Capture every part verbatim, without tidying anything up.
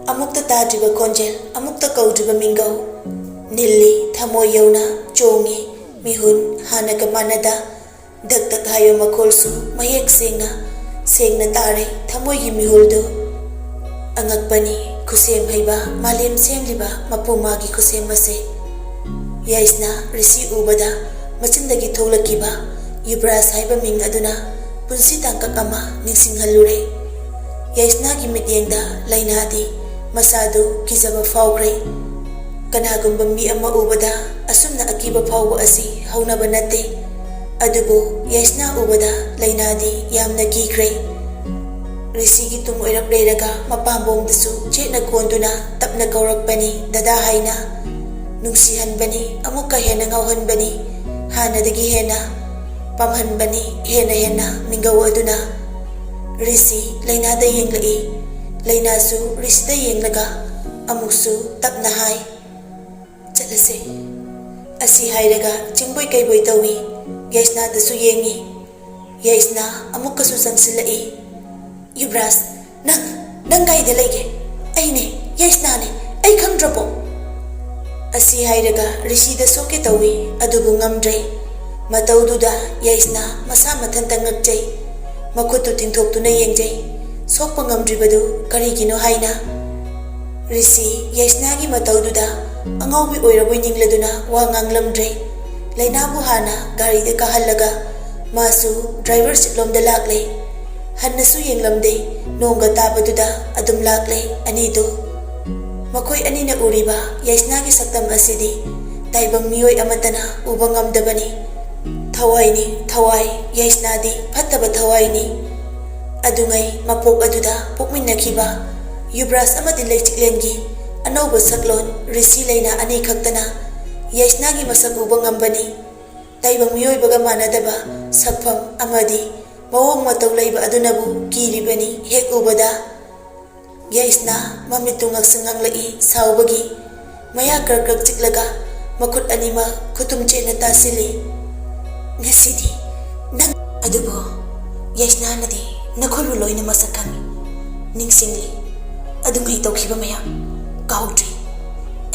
ꯑꯃꯨꯛꯇ ꯇꯥꯗ꯭ꯔꯤꯕ ꯈꯣꯟꯖꯦꯜ, ꯑꯃꯨꯛꯇ ꯀꯧꯗ꯭ꯔꯤꯕ ꯃꯤꯡꯒꯧ꯫ ꯅꯤꯜꯂꯤ, ꯊꯃꯣꯏ ꯌꯧꯅ ꯆꯣꯡꯉꯤ꯫ ꯃꯤꯍꯨꯟ ꯍꯥꯟꯅꯒ ꯃꯥꯟꯅꯗ꯫ ꯗꯛ ꯗꯛ ꯍꯥꯏꯕ ꯃꯈꯣꯜꯁꯨ ꯃꯌꯦꯛ ꯁꯦꯡꯅ, ꯁꯦꯡꯅ ꯇꯥꯔꯦ ꯊꯃꯣꯏꯒꯤ ꯃꯤꯍꯨꯜꯗꯨ꯫ ꯑꯉꯛꯄꯅꯤ, ꯈꯨꯠꯁꯦꯝ ꯍꯩꯕ, ꯃꯥꯂꯦꯝ ꯁꯦꯝꯂꯤꯕ ꯃꯄꯨ ꯃꯥꯒꯤ ꯈꯨꯠꯁꯦꯝ ꯑꯁꯦ꯫ ꯌꯥꯏꯁꯅꯥ ꯔꯤꯁꯤ ꯎꯕꯗ ꯃꯆꯤꯟꯗꯒꯤ ꯊꯣꯛꯂꯛꯈꯤꯕ ꯌꯨꯕ꯭ꯔꯥꯖ ꯍꯥꯏꯕ ꯃꯤꯡ ꯑꯗꯨꯅ ꯄꯨꯟꯁꯤ ꯇꯥꯡꯀꯛ ꯑꯃ ꯅꯤꯡꯁꯤꯡꯍꯜꯂꯨꯔꯦ꯫ ꯌꯥꯏꯁꯅꯥꯒꯤ ꯃꯤꯠꯌꯦꯡꯗ ꯂꯩꯅꯥꯗꯤ ꯃꯁꯥꯗꯨ ꯀꯤꯖꯕ ꯐꯥꯎꯈ꯭ꯔꯦ꯫ ꯀꯅꯥꯒꯨꯝꯕ ꯃꯤ ꯑꯃ ꯎꯕꯗ ꯑꯁꯨꯝꯅ ꯑꯀꯤꯕ ꯐꯥꯎꯕ ꯑꯁꯤ ꯍꯧꯅꯕ ꯅꯠꯇꯦ꯫ ꯑꯗꯨꯕꯨ ꯌꯥꯏꯁꯅꯥ ꯎꯕꯗ ꯂꯩꯅꯥꯗꯤ ꯌꯥꯝꯅ ꯀꯤꯈ꯭ꯔꯦ꯫ ꯔꯤꯁꯤꯒꯤ ꯇꯨꯡ ꯑꯣꯏꯔꯞ ꯂꯩꯔꯒ ꯃꯄꯥꯝꯕꯣꯝꯗꯁꯨ ꯆꯦꯠꯅ ꯀꯣꯟꯗꯨꯅ ꯇꯞꯅ ꯀꯧꯔꯛꯄꯅꯤ, "ꯗꯗꯥ" ꯍꯥꯏꯅ꯫ ꯅꯨꯡꯁꯤꯍꯟꯕꯅꯤ, ꯑꯃꯨꯛꯀ ꯍꯦꯟꯅ ꯉꯥꯎꯍꯟꯕꯅꯤ, ꯍꯥꯟꯅꯗꯒꯤ ꯍꯦꯟꯅ ꯄꯥꯝꯍꯟꯕꯅꯤ, ꯍꯦꯟꯅ ꯍꯦꯟꯅ ꯃꯤꯡꯒꯧ ꯑꯗꯨꯅ꯫ ꯔꯤꯁꯤ ꯂꯩꯅꯥꯗ ꯌꯦꯡꯂꯛꯏ꯫ ꯂꯩꯅꯥꯁꯨ ꯔꯤꯁꯤꯗ ꯌꯦꯡꯂꯒ ꯑꯃꯨꯛꯁꯨ ꯇꯞꯅ ꯍꯥꯏ, "ꯆꯠꯂꯁꯦ"꯫ ꯑꯁꯤ ꯍꯥꯏꯔꯒ ꯆꯤꯡꯕꯣꯏ ꯀꯩꯕꯣꯏ ꯇꯧꯏ꯫ ꯌꯥꯏꯁꯅꯥꯗꯁꯨ ꯌꯦꯡꯏ꯫ ꯌꯥꯏꯁꯅꯥ ꯑꯃꯨꯛꯀꯁꯨ ꯆꯪꯁꯤꯜꯂꯛꯏ꯫ "ꯌꯨꯕ꯭ꯔꯥꯖ, ꯅꯪ, ꯅꯪ ꯀꯥꯏꯗ ꯂꯩꯒꯦ? ꯑꯩꯅꯦ, ꯌꯥꯏꯁꯅꯥꯅꯦ, ꯑꯩ ꯈꯪꯗ꯭ꯔꯕꯣ?" ꯑꯁꯤ ꯍꯥꯏꯔꯒ ꯔꯤꯁꯤꯗ ꯁꯣꯛꯀꯦ ꯇꯧꯏ, ꯑꯗꯨꯕꯨ ꯉꯝꯗ꯭ꯔꯦ꯫ ꯃꯇꯧꯗꯨꯗ ꯌꯥꯏꯁꯅꯥ ꯃꯁꯥ ꯃꯊꯟꯇ ꯉꯛꯆꯩ꯫ ꯃꯈꯨꯠꯇꯨ ꯇꯤꯡꯊꯣꯛꯇꯨꯅ ꯌꯦꯡꯖꯩ꯫ ꯁꯣꯛꯄ ꯉꯝꯗ꯭ꯔꯤꯕꯗꯨ ꯀꯔꯤꯒꯤꯅꯣ ꯍꯥꯏꯅ꯫ ꯔꯤꯁꯤ ꯌꯥꯏꯁꯅꯥꯒꯤ ꯃꯇꯧꯗꯨꯗ ꯑꯉꯥꯎꯕꯤ ꯑꯣꯏꯔꯕꯣꯏ ꯅꯤꯡꯂꯗꯨꯅ ꯋꯥ ꯉꯥꯡꯂꯝꯗ꯭ꯔꯦ꯫ ꯂꯩꯅꯥꯕꯨ ꯍꯥꯟꯅ ꯒꯥꯔꯤꯗ ꯀꯥꯍꯜꯂꯒ ꯃꯥꯁꯨ ꯗ꯭ꯔꯥꯏꯚꯔ ꯁꯤꯠꯂꯣꯝꯗ ꯂꯥꯛꯂꯦ꯫ ꯍꯟꯅꯁꯨ ꯌꯦꯡꯂꯝꯗꯦ, ꯅꯣꯡꯒ ꯇꯥꯕꯗꯨꯗ ꯑꯗꯨꯝ ꯂꯥꯛꯂꯦ ꯑꯅꯤꯗꯨ꯫ ꯃꯈꯣꯏ ꯑꯅꯤꯅ ꯎꯔꯤꯕ ꯌꯥꯏꯁꯅꯥꯒꯤ ꯁꯛꯇꯝ ꯑꯁꯤꯗꯤ ꯇꯥꯏꯕꯪ ꯃꯤꯑꯣꯏ ꯑꯃꯠꯇꯅ ꯎꯕ ꯉꯝꯗꯕꯅꯤ꯫ ꯊꯋꯥꯏꯅꯤ, ꯊꯋꯥꯏ, ꯌꯥꯏꯁꯅꯥꯗꯤ ꯐꯠꯇꯕ ꯊꯋꯥꯏꯅꯤ꯫ ꯑꯗꯨꯉꯩ ꯃꯄꯣꯛ ꯑꯗꯨꯗ ꯄꯣꯛꯃꯤꯟꯅꯈꯤꯕ ꯌꯨꯕ꯭ꯔꯥꯖ ꯑꯃꯗꯤ ꯂꯩꯆꯤꯛꯂꯦꯟꯒꯤ ꯑꯅꯧꯕ ꯁꯛꯂꯣꯟ ꯔꯤꯁꯤ ꯂꯩꯅꯥ ꯑꯅꯤꯈꯛꯇꯅ ꯌꯥꯏꯁꯅꯥꯒꯤ ꯃꯁꯛ ꯎꯕ ꯉꯝꯕꯅꯤ꯫ ꯇꯥꯏꯕꯪ ꯃꯤꯑꯣꯏꯕꯒ ꯃꯥꯟꯅꯗꯕ ꯁꯛꯐꯝ ꯑꯃꯗꯤ ꯃꯑꯣꯡ ꯃꯇꯧ ꯂꯩꯕ ꯑꯗꯨꯅꯕꯨ ꯀꯤꯔꯤꯕꯅꯤ ꯍꯦꯛ ꯎꯕꯗ꯫ ꯌꯥꯏꯁꯅꯥ ꯃꯃꯤꯠꯇꯨ ꯉꯛꯁꯪ ꯉꯥꯡꯂꯛꯏ ꯁꯥꯎꯕꯒꯤ꯫ ꯃꯌꯥ ꯀ꯭ꯔꯛ ꯀ꯭ꯔꯛ ꯆꯤꯛꯂꯒ ꯃꯈꯨꯠ ꯑꯅꯤꯃꯛ ꯈꯨꯇꯨꯝ ꯆꯦꯠꯅ ꯇꯥꯁꯤꯜꯂꯤ꯫ "ꯉꯁꯤꯗꯤ ꯅꯪ"꯫ ꯑꯗꯨꯕꯨ ꯌꯥꯏꯁꯅꯥꯅꯗꯤ ꯅꯈꯣꯏꯕꯨ ꯂꯣꯏꯅ ꯃꯁꯛ ꯈꯪꯏ, ꯅꯤꯡꯁꯤꯡꯂꯤ꯫ ꯑꯗꯨꯉꯩ ꯇꯧꯈꯤꯕ ꯃꯌꯥꯝ ꯀꯥꯎꯗ꯭ꯔꯤ꯫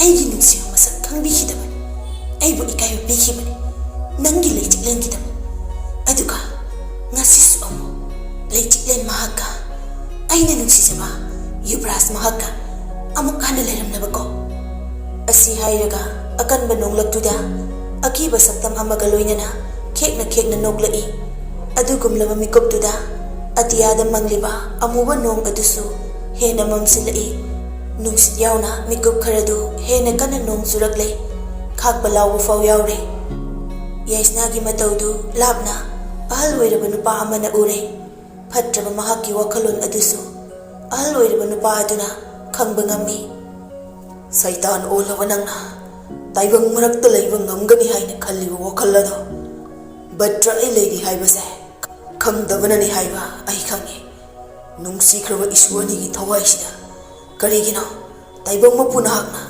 ꯑꯩꯒꯤ ꯅꯨꯡꯁꯤꯕ ꯃꯁꯛ ꯈꯪꯕꯤꯈꯤꯗꯕꯅꯤ꯫ ꯑꯩꯕꯨ ꯏꯀꯥꯏꯕ ꯄꯤꯈꯤꯕꯅꯤ ꯅꯪꯒꯤ ꯂꯩꯆꯤꯛꯂꯦꯟꯒꯤꯗꯃꯛ꯫ ꯑꯗꯨꯒ ꯉꯁꯤꯁꯨ ꯑꯃꯨꯛ ꯂꯩꯆꯤꯛꯂꯦꯟ ꯃꯍꯥꯛꯀ, ꯑꯩꯅ ꯅꯨꯡꯁꯤꯖꯕ ꯌꯨꯕꯔꯥꯖ ꯃꯍꯥꯛꯀ ꯑꯃꯨꯛ ꯍꯟꯅ ꯂꯩꯔꯝꯂꯕꯀꯣ꯫ ꯑꯁꯤ ꯍꯥꯏꯔꯒ ꯑꯀꯟꯕ ꯅꯣꯡꯂꯛꯇꯨꯗ ꯑꯀꯤꯕ ꯁꯛꯇꯝ ꯑꯃꯒ ꯂꯣꯏꯅꯅ ꯈꯦꯛꯅ ꯈꯦꯛꯅ ꯅꯣꯛꯂꯛꯏ꯫ ꯑꯗꯨꯒꯨꯝꯂꯕ ꯃꯤꯀꯨꯞꯇꯨꯗ ꯑꯇꯤꯌꯥꯗ ꯃꯪꯂꯤꯕ ꯑꯃꯨꯕ ꯅꯣꯡ ꯑꯗꯨꯁꯨ ꯍꯦꯟꯅ ꯃꯝꯁꯤꯜꯂꯛꯏ꯫ ꯅꯨꯡꯁꯤꯠ ꯌꯥꯎꯅ ꯃꯤꯀꯨꯞ ꯈꯔꯗꯨ ꯍꯦꯟꯅ ꯀꯟꯅ ꯅꯣꯡ ꯆꯨꯔꯛꯂꯦ꯫ ꯈꯥꯛꯄ ꯂꯥꯎꯕ ꯐꯥꯎ ꯌꯥꯎꯔꯦ꯫ ꯌꯥꯏꯁꯅꯥꯒꯤ ꯃꯇꯧꯗꯨ ꯂꯥꯞꯅ ꯑꯍꯜ ꯑꯣꯏꯔꯕ ꯅꯨꯄꯥ ꯑꯃꯅ ꯎꯔꯦ꯫ ꯐꯠꯇ꯭ꯔꯕ ꯃꯍꯥꯛꯀꯤ ꯋꯥꯈꯜꯂꯣꯟ ꯑꯗꯨꯁꯨ ꯑꯍꯜ ꯑꯣꯏꯔꯕ ꯅꯨꯄꯥ ꯑꯗꯨꯅ ꯈꯪꯕ ꯉꯝꯃꯤ꯫ "ꯁꯩꯇꯥꯟ ꯑꯣꯜꯂꯕ ꯅꯪꯅ ꯇꯥꯏꯕꯪ ꯃꯔꯛꯇ ꯂꯩꯕ ꯉꯝꯒꯅꯤ ꯍꯥꯏꯅ ꯈꯜꯂꯤꯕ ꯋꯥꯈꯜ ꯑꯗꯣ ꯚꯠꯇ꯭ꯔ ꯑꯩ ꯂꯩꯔꯤ ꯍꯥꯏꯕꯁꯦ ꯈꯪꯗꯕꯅꯅꯤ ꯍꯥꯏꯕ ꯑꯩ ꯈꯪꯉꯤ꯫ ꯅꯨꯡꯁꯤꯈ꯭ꯔꯕ ꯏꯁꯨ ꯑꯅꯤꯒꯤ ꯊꯋꯥꯏꯁꯤꯗ ꯀꯔꯤꯒꯤꯅꯣ ꯇꯥꯏꯕꯪ ꯃꯄꯨ ꯅꯍꯥꯛꯅ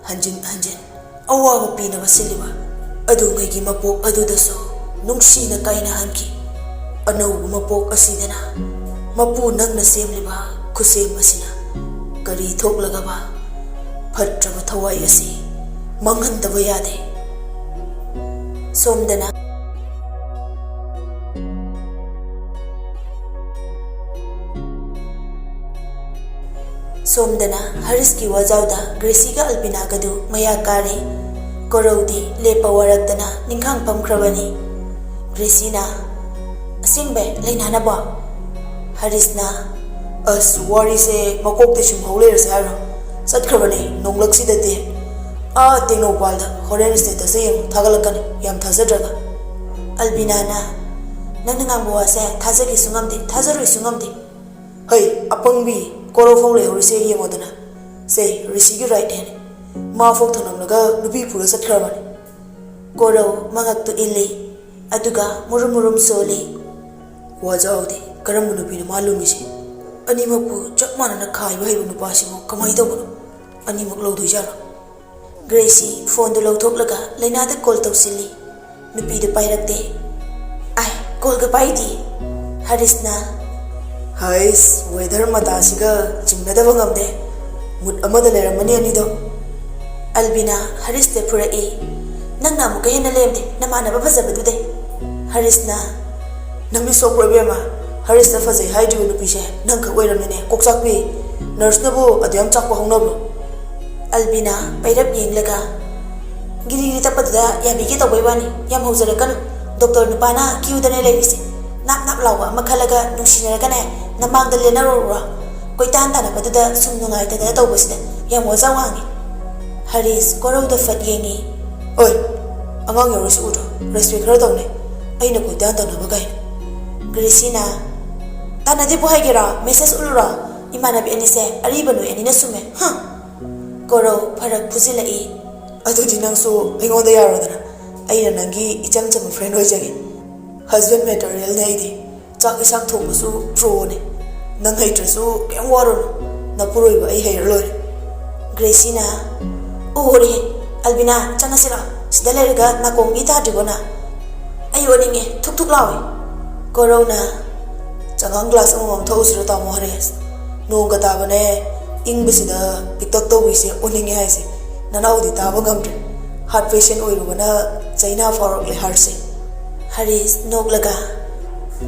ꯍꯟꯖꯤꯟ ꯍꯟꯖꯤꯟ ꯑꯋꯥꯕ ꯄꯤꯅꯕ ꯁꯤꯜꯂꯤꯕ ꯑꯗꯨꯉꯩꯒꯤ ꯃꯄꯣꯛ ꯑꯗꯨꯗꯁꯨ ꯅꯨꯡꯁꯤꯅ ꯀꯥꯏꯅꯍꯟꯈꯤ꯫ ꯑꯅꯧꯕ ꯃꯄꯣꯛ ꯑꯁꯤꯗꯅ ꯃꯄꯨ ꯅꯪꯅ ꯁꯦꯝꯂꯤꯕ ꯈꯨꯠꯁꯦꯝ ꯑꯁꯤꯅ ꯀꯔꯤ ꯊꯣꯛꯂꯒꯕ ꯐꯠꯇ꯭ꯔꯕ ꯊꯋꯥꯏ ꯑꯁꯤ ꯃꯥꯡꯍꯟꯗꯕ ꯌꯥꯗꯦ"꯫ ꯁꯣꯝꯗꯅ ꯁꯣꯝꯗꯅ ꯍꯔꯤꯁꯀꯤ ꯋꯥꯖꯥꯎꯗ ꯒ꯭ꯔꯦꯁꯤꯒ ꯑꯜꯕꯤꯅꯥꯒꯗꯨ ꯃꯌꯥ ꯀꯥꯔꯦ꯫ ꯀꯣꯔꯧꯗꯤ ꯂꯦꯞꯄ ꯋꯥꯔꯛꯇꯅ ꯅꯤꯡꯈꯥꯡ ꯐꯝꯈ꯭ꯔꯕꯅꯤ꯫ ꯒ꯭ꯔꯦꯁꯤꯅ, "ꯑꯁꯦꯡꯕ ꯂꯩꯅꯥꯅꯕꯣ?" ꯍꯔꯤꯁꯅ, "ꯑꯁ, ꯋꯥꯔꯤꯁꯦ ꯃꯀꯣꯛꯇ ꯁꯨꯝ ꯍꯧ ꯂꯩꯔꯁꯦ ꯍꯥꯏꯔꯣ? ꯆꯠꯈ꯭ꯔꯕꯅꯦ ꯅꯣꯡꯂꯛꯁꯤꯗꯗꯤ꯫ ꯑꯥ ꯇꯦꯡꯅꯧꯄꯥꯜꯗ ꯍꯣꯔꯦꯟ status ꯌꯦꯡꯉꯨ, ꯊꯥꯒꯠꯂꯛꯀꯅꯤ, ꯌꯥꯝ ꯊꯥꯖꯗ꯭ꯔꯒ"꯫ ꯑꯜꯕꯤꯅꯥꯅ, "ꯅꯪꯅ ꯉꯥꯡꯕ ꯋꯥꯁꯦ ꯊꯥꯖꯒꯦꯁꯨ ꯉꯝꯗꯦ, ꯊꯥꯖꯔꯣꯏꯁꯨ ꯉꯝꯗꯦ꯫ ꯍꯩ, ꯑꯄꯪꯕꯤ, ꯀꯣꯔꯧ ꯐꯥꯎ ꯂꯩꯍꯧꯔꯤꯁꯦ ꯌꯦꯡꯉꯣꯗꯅ꯫ ꯁꯦ, ꯔꯤꯁꯤꯒꯤ right hand꯫ ꯃꯥ ꯐꯥꯎ ꯊꯝꯂꯝꯂꯒ ꯅꯨꯄꯤ ꯄꯨꯔ ꯆꯠꯈ꯭ꯔꯕꯅꯤ"꯫ ꯀꯣꯔꯧ ꯃꯉꯛꯇꯨ ꯏꯜꯂꯤ, ꯑꯗꯨꯒ ꯃꯨꯔꯨꯝ ꯃꯨꯔꯨꯝ ꯁꯣꯜꯂꯤ꯫ "ꯋꯥꯖꯥꯎꯗꯤ ꯀꯔꯝꯕ ꯅꯨꯄꯤꯅꯣ ꯃꯥ ꯂꯨꯝꯃꯤꯁꯦ? ꯑꯅꯤꯃꯛꯄꯨ ꯆꯞ ꯃꯥꯟꯅꯅ ꯈꯥꯏꯕ ꯍꯩꯕ ꯅꯨꯄꯥꯁꯤꯕꯨ ꯀꯃꯥꯏꯅ ꯇꯧꯕꯅꯣ? ꯑꯅꯤꯃꯛ ꯂꯧꯗꯣꯏꯖꯥꯠꯂꯣ?" ꯒ꯭ꯔꯦꯁꯤ ꯐꯣꯟꯗꯨ ꯂꯧꯊꯣꯛꯂꯒ ꯂꯩꯅꯥꯗ ꯀꯣꯜ ꯇꯧꯁꯤꯜꯂꯤ꯫ ꯅꯨꯄꯤꯗꯨ ꯄꯥꯏꯔꯛꯇꯦ꯫ "ꯑꯥꯏ, ꯀꯣꯜꯒ ꯄꯥꯏꯗꯦ"꯫ ꯍꯔꯤꯁꯅ, ꯍꯩꯁ, ꯋꯦꯗꯔ ꯃꯇꯥꯁꯤꯒ ꯆꯤꯡꯅꯗꯕ ꯉꯝꯗꯦ꯫ ꯃꯨꯠ ꯑꯃꯗ ꯂꯩꯔꯝꯃꯅꯤ ꯑꯅꯤꯗꯣ꯫ ꯑꯜꯕꯤꯅꯥ ꯍꯔꯤꯁꯇ ꯐꯨꯔꯛꯏ꯫ "ꯅꯪꯅ ꯑꯃꯨꯛꯀ ꯍꯦꯟꯅ ꯂꯦꯝꯗꯦ, ꯅꯃꯥꯟꯅꯕ ꯐꯖꯕꯗꯨꯗꯩ꯫" ꯍꯔꯤꯁꯅ, "ꯅꯪꯗꯤ ꯁꯣꯛꯄ꯭ꯔꯣ ꯏꯕꯦꯝꯃ? ꯍꯔꯤꯁꯇ ꯐꯖꯩ ꯍꯥꯏꯗ꯭ꯔꯤꯕ ꯅꯨꯄꯤꯁꯦ ꯅꯪꯈꯛ ꯑꯣꯏꯔꯝꯃꯤꯅꯦ, ꯀꯣꯛ ꯆꯥꯛꯄꯤ꯫ ꯅꯔꯁꯅꯕꯨ ꯑꯗꯨ ꯌꯥꯝ ꯆꯥꯛꯄ ꯍꯧꯅꯕ꯭ꯔꯣ?" ꯑꯜꯕꯤꯅꯥ ꯄꯩꯔꯞ ꯌꯦꯡꯂꯒ, "ꯒꯤꯔꯤ ꯒꯤꯔꯤ ꯇꯛꯄꯗꯨꯗ ꯌꯥꯕꯤꯒꯦ ꯇꯧꯕꯩ ꯋꯥꯅꯤ, ꯌꯥꯝ ꯍꯧꯖꯔꯛꯀꯅꯨ꯫ ꯗꯣꯛꯇꯔ ꯅꯨꯄꯥꯅ ꯀ꯭ꯌꯨꯗꯅꯦ ꯂꯩꯔꯤꯁꯦ꯫ ꯅꯥꯞ ꯅꯥꯞ ꯂꯥꯎꯕ ꯑꯃ ꯈꯜꯂꯒ ꯅꯨꯡꯁꯤꯅꯔꯒꯅꯦ, ꯅꯃꯥꯡꯗ ꯂꯦꯟꯅꯔꯨꯔꯣ꯫ ꯀꯣꯏꯇꯥꯟ ꯇꯥꯟꯅꯕꯗꯨꯗ ꯁꯨꯝ ꯅꯨꯡꯉꯥꯏꯇꯗꯅ ꯇꯧꯕꯁꯤꯗ ꯌꯥꯝ ꯋꯥꯖꯥꯎ ꯋꯥꯡꯉꯤ꯫" ꯍꯔꯤꯁ ꯀꯣꯔꯧꯗ ꯐꯠ ꯌꯦꯡꯉꯤ꯫ "ꯑꯣꯏ, ꯑꯉꯥꯡ ꯌꯥꯎꯔꯤꯁꯤ ꯎꯗ꯭ꯔꯣ? ꯔꯦꯁꯄꯦꯛ ꯈꯔ ꯇꯧꯅꯦ꯫ ꯑꯩꯅ ꯀꯣꯏꯇꯥꯟ ꯇꯥꯟꯅꯕ ꯀꯥꯏꯅ꯫" ꯒ꯭ꯔꯦꯁꯤꯅ, "ꯇꯥꯟꯅꯗꯦꯕꯨ ꯍꯥꯏꯒꯦꯔꯣ? ꯃꯦꯁꯦꯖ ꯎꯠꯂꯨꯔꯣ? ꯏꯃꯥꯟꯅꯕꯤ ꯑꯅꯤꯁꯦ ꯑꯔꯤꯕ ꯅꯣꯏ ꯑꯅꯤꯅ ꯁꯨꯝꯃꯦ꯫ ꯍꯝ!" ꯀꯣꯔꯧ ꯐꯔꯛ ꯐꯨꯖꯤꯜꯂꯛꯏ꯫ "ꯑꯗꯨꯗꯤ ꯅꯪꯁꯨ ꯑꯩꯉꯣꯟꯗ ꯌꯥꯔꯣꯗꯅ꯫ ꯑꯩꯅ ꯅꯪꯒꯤ ꯏꯆꯝ ꯆꯝꯕ ꯐ꯭ꯔꯦꯟ ꯑꯣꯏꯖꯒꯦ꯫ ꯍꯁꯕꯦꯟ ꯃꯦꯇꯔꯤꯌꯦꯜꯅꯦ ꯑꯩꯗꯤ꯫ ꯆꯥꯛ ꯏꯟꯁꯥꯡ ꯊꯣꯡꯕꯁꯨ ꯄ꯭ꯔꯣꯅꯦ꯫ ꯅꯪ ꯍꯩꯇ꯭ꯔꯁꯨ ꯀꯩꯝ ꯋꯥꯔꯨꯅꯨ꯫ ꯅꯄꯨꯔꯣꯏꯕ ꯑꯩ ꯍꯩꯔ ꯂꯣꯏꯔꯦ꯫" ꯒ꯭ꯔꯦꯁꯤꯅ, "ꯑꯣ, ꯍꯣꯔꯦ, ꯑꯜꯕꯤꯅꯥ, ꯆꯪꯉꯁꯤꯔꯣ? ꯁꯤꯗ ꯂꯩꯔꯒ ꯅꯥꯀꯣꯡ ꯏ ꯇꯥꯗ꯭ꯔꯤꯕꯣ ꯅꯪ? ꯑꯩ ꯑꯣꯅꯤꯡꯉꯦ, ꯊꯨꯛ ꯊꯨꯛ ꯂꯥꯎꯋꯦ꯫" ꯀꯣꯔꯧꯅ, "ꯆꯉꯥꯡ ꯒ꯭ꯂꯥꯁ ꯑꯃꯃꯝ ꯊꯛꯎꯁꯤꯔꯣ, ꯇꯥꯃꯣ ꯍꯔꯦꯁ? ꯅꯣꯡꯒ ꯇꯥꯕꯅꯦ, ꯏꯪꯕꯁꯤꯗ ꯄꯤꯛꯇꯛ ꯇꯧꯕꯤꯁꯦ ꯑꯣꯅꯤꯡꯉꯦ ꯍꯥꯏꯁꯦ꯫ ꯅꯅꯥꯎꯗꯤ ꯇꯥꯕ ꯉꯝꯗ꯭ꯔꯦ꯫ ꯍꯥꯔꯠ ꯄꯦꯁꯦꯟ ꯑꯣꯏꯔꯨꯕꯅ ꯆꯩꯅꯥ ꯐꯥꯎꯔꯛꯂꯦ ꯍꯥꯔꯠꯁꯦ꯫" ꯍꯔꯤꯁ ꯅꯣꯛꯂꯒ,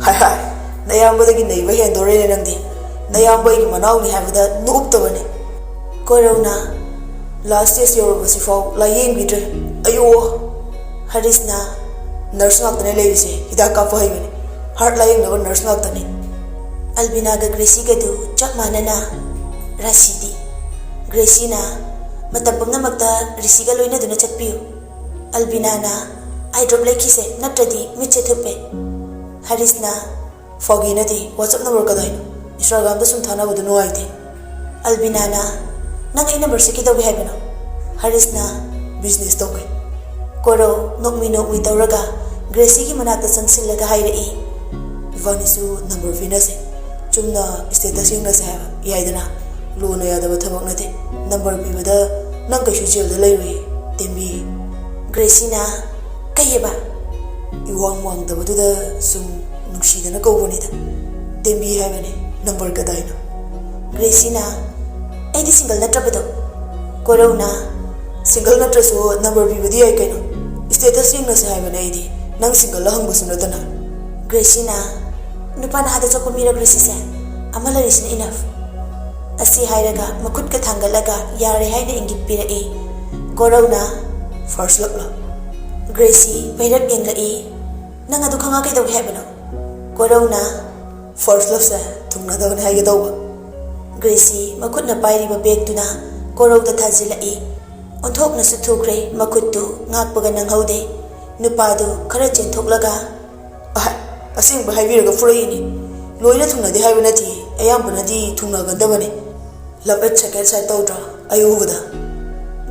"ꯍꯥꯏ ꯍꯥꯏ, ꯅꯌꯥꯝꯕꯗꯒꯤ ꯅꯩꯕ ꯍꯦꯟꯗꯣꯔꯦꯅꯦ ꯅꯪꯗꯤ꯫ ꯅꯌꯥꯝꯕ ꯑꯩꯒꯤ ꯃꯅꯥꯎꯅꯤ ꯍꯥꯏꯕꯗ ꯅꯣꯛꯇꯕꯅꯦ꯫" ꯀꯣꯔꯧꯅ, "ꯂꯥꯁ ꯁ꯭ꯇꯦꯖ ꯌꯧꯔꯕꯁꯤꯐꯥꯎ ꯂꯥꯏꯌꯦꯡꯕꯤꯗ꯭ꯔꯦ꯫ ꯑꯌꯣ!" ꯍꯔꯤꯁꯅ, "ꯅꯔꯁ ꯉꯥꯛꯇꯅꯦ ꯂꯩꯔꯤꯁꯦ, ꯍꯤꯗꯥꯛ ꯀꯥꯞꯄ ꯍꯩꯕꯅꯦ꯫ ꯍꯥꯔꯠ ꯂꯥꯏꯌꯦꯡꯅꯕ ꯅꯔꯁ ꯉꯥꯛꯇꯅꯦ꯫" ꯑꯜꯕꯤꯅꯥꯒ ꯒ꯭ꯔꯦꯁꯤꯒꯗꯨ ꯆꯞ ꯃꯥꯟꯅꯅ꯫ ꯔꯥꯁꯤꯗꯤ꯫ ꯒ꯭ꯔꯦꯁꯤꯅ, "ꯃꯇꯝ ꯄꯨꯝꯅꯃꯛꯇ ꯔꯤꯁꯤꯒ ꯂꯣꯏꯅꯗꯨꯅ ꯆꯠꯄꯤꯌꯨ꯫" ꯑꯜꯕꯤꯅꯥꯅ, "ꯑꯥꯏ ꯗ꯭ꯔꯣꯞ ꯂꯩꯈꯤꯁꯦ, ꯅꯠꯇ꯭ꯔꯗꯤ ꯃꯤꯠꯁꯦ ꯊꯨꯞꯄꯦ꯫" ꯍꯔꯤꯁꯅ, "ꯐꯥꯒꯤ ꯅꯠꯇꯦ, ꯋꯥꯆꯞ ꯅꯝꯕꯔ ꯀꯗꯥꯏꯅꯣ? ꯏꯟꯁꯇꯥꯒ꯭ꯔꯥꯝꯗ ꯁꯨꯝ ꯊꯥꯅꯕꯗꯣ ꯅꯨꯡꯉꯥꯏꯇꯦ꯫" ꯑꯜꯕꯤꯅꯥꯅ, "ꯅꯪ ꯑꯩ ꯅꯝꯕꯔꯁꯦ ꯀꯩꯗꯧꯒꯦ ꯍꯥꯏꯕꯅꯣ?" ꯍꯔꯤꯁꯅ, "ꯕꯤꯖꯤꯅꯦꯁ ꯇꯧꯒꯦ꯫" ꯀꯣꯔꯧ ꯅꯣꯛꯃꯤ ꯅꯣꯛꯃꯤ ꯇꯧꯔꯒ ꯒ꯭ꯔꯦꯁꯤꯒꯤ ꯃꯅꯥꯛꯇ ꯆꯪꯁꯤꯜꯂꯒ ꯍꯥꯏꯔꯛꯏ, "ꯏꯕꯥꯅꯤꯁꯨ ꯅꯝꯕꯔ ꯄꯤꯅꯁꯦ꯫ ꯆꯨꯝꯅ ꯁ꯭ꯇꯦꯇꯁ ꯌꯦꯡꯅꯁꯦ ꯍꯥꯏꯕ ꯌꯥꯏꯗꯅ꯫ ꯂꯣꯅ ꯌꯥꯗꯕ ꯊꯕꯛ ꯅꯠꯇꯦ꯫ ꯅꯝꯕꯔ ꯄꯤꯕꯗ ꯅꯪ ꯀꯩꯁꯨ ꯖꯦꯜꯗ ꯂꯩꯔꯣꯏꯌꯦ, ꯇꯦꯝꯕꯤ꯫" ꯒ꯭ꯔꯦꯁꯤꯅ, "ꯀꯩꯑꯕ?" "ꯏꯋꯥꯡ ꯋꯥꯡꯗꯕꯗꯨꯗ ꯁꯨꯝ ꯅꯨꯡꯁꯤꯗꯅ ꯀꯧꯕꯅꯤꯗ꯫" ꯇꯦꯝꯕꯤ ꯍꯥꯏꯕꯅꯦ꯫ ꯅꯝꯕꯔ ꯀꯗꯥꯏꯅꯣ? ꯒ꯭ꯔꯦꯁꯤꯅ, "ꯑꯩꯗꯤ ꯁꯤꯡꯒꯜ ꯅꯠꯇ꯭ꯔꯕꯗꯣ?" ꯀꯣꯔꯧꯅ, "ꯁꯤꯡꯒꯜ ꯅꯠꯇ꯭ꯔꯁꯨ ꯅꯝꯕꯔ ꯄꯤꯕꯗꯤ ꯌꯥꯏ ꯀꯩꯅꯣ꯫ ꯁ꯭ꯇꯦꯇꯁ ꯌꯦꯡꯅꯁꯦ ꯍꯥꯏꯕꯅꯦ ꯑꯩꯗꯤ, ꯅꯪ ꯁꯤꯡꯒꯜꯂ ꯍꯪꯕꯁꯨ ꯅꯠꯇꯅ꯫" ꯒ꯭ꯔꯦꯁꯤꯅ, "ꯅꯨꯄꯥ ꯅꯍꯥꯗ ꯆꯣꯞꯄ ꯃꯤꯔꯣ ꯒ꯭ꯔꯦꯁꯤꯁꯦ? ꯑꯃ ꯂꯩꯔꯤꯁꯤꯅ ꯏꯅꯐ꯫" ꯑꯁꯤ ꯍꯥꯏꯔꯒ ꯃꯈꯨꯠꯀ ꯊꯥꯡꯒꯠꯂꯒ ꯌꯥꯔꯦ ꯍꯥꯏꯅ ꯏꯪꯒꯤꯠ ꯄꯤꯔꯛꯏ꯫ ꯀꯣꯔꯧꯅ, "ꯐꯥꯔꯁ ꯂꯞꯂꯣ?" ꯒ꯭ꯔꯦꯁꯤ ꯄꯩꯔꯞ ꯌꯦꯡꯂꯛꯏ꯫ "ꯅꯪ ꯑꯗꯨ ꯈꯪꯉ ꯀꯩꯗꯧꯒꯦ ꯍꯥꯏꯕꯅꯣ?" ꯀꯣꯔꯧꯅ, "ꯐꯥꯔꯁ ꯂꯞꯁꯦ ꯊꯨꯡꯅꯗꯕꯅꯦ ꯍꯥꯏꯒꯦ ꯇꯧꯕ꯫" ꯒ꯭ꯔꯦꯁꯤ ꯃꯈꯨꯠꯅ ꯄꯥꯏꯔꯤꯕ ꯕꯦꯒꯇꯨꯅ ꯀꯣꯔꯧꯗ ꯊꯥꯖꯤꯜꯂꯛꯏ꯫ ꯑꯣꯟꯊꯣꯛꯅꯁꯨ ꯊꯨꯈ꯭ꯔꯦ, ꯃꯈꯨꯠꯇꯨ ꯉꯥꯛꯄꯒ ꯅꯪꯍꯧꯗꯦ꯫ ꯅꯨꯄꯥꯗꯨ ꯈꯔ ꯆꯦꯟꯊꯣꯛꯂꯒ, "ꯑꯍ, ꯑꯁꯦꯡꯕ ꯍꯥꯏꯕꯤꯔꯒ ꯐꯨꯔꯛꯏꯅꯤ꯫ ꯂꯣꯏꯅ ꯊꯨꯡꯅꯗꯦ ꯍꯥꯏꯕ ꯅꯠꯇꯦ, ꯑꯌꯥꯝꯕꯅꯗꯤ ꯊꯨꯡꯅꯒꯟꯗꯕꯅꯦ꯫ ꯂꯞ ꯑꯦꯠ ꯁꯦꯀꯦꯟ ꯁꯥꯏꯠ ꯇꯧꯗ꯭ꯔꯣ? ꯑꯩ ꯎꯕꯗ꯫"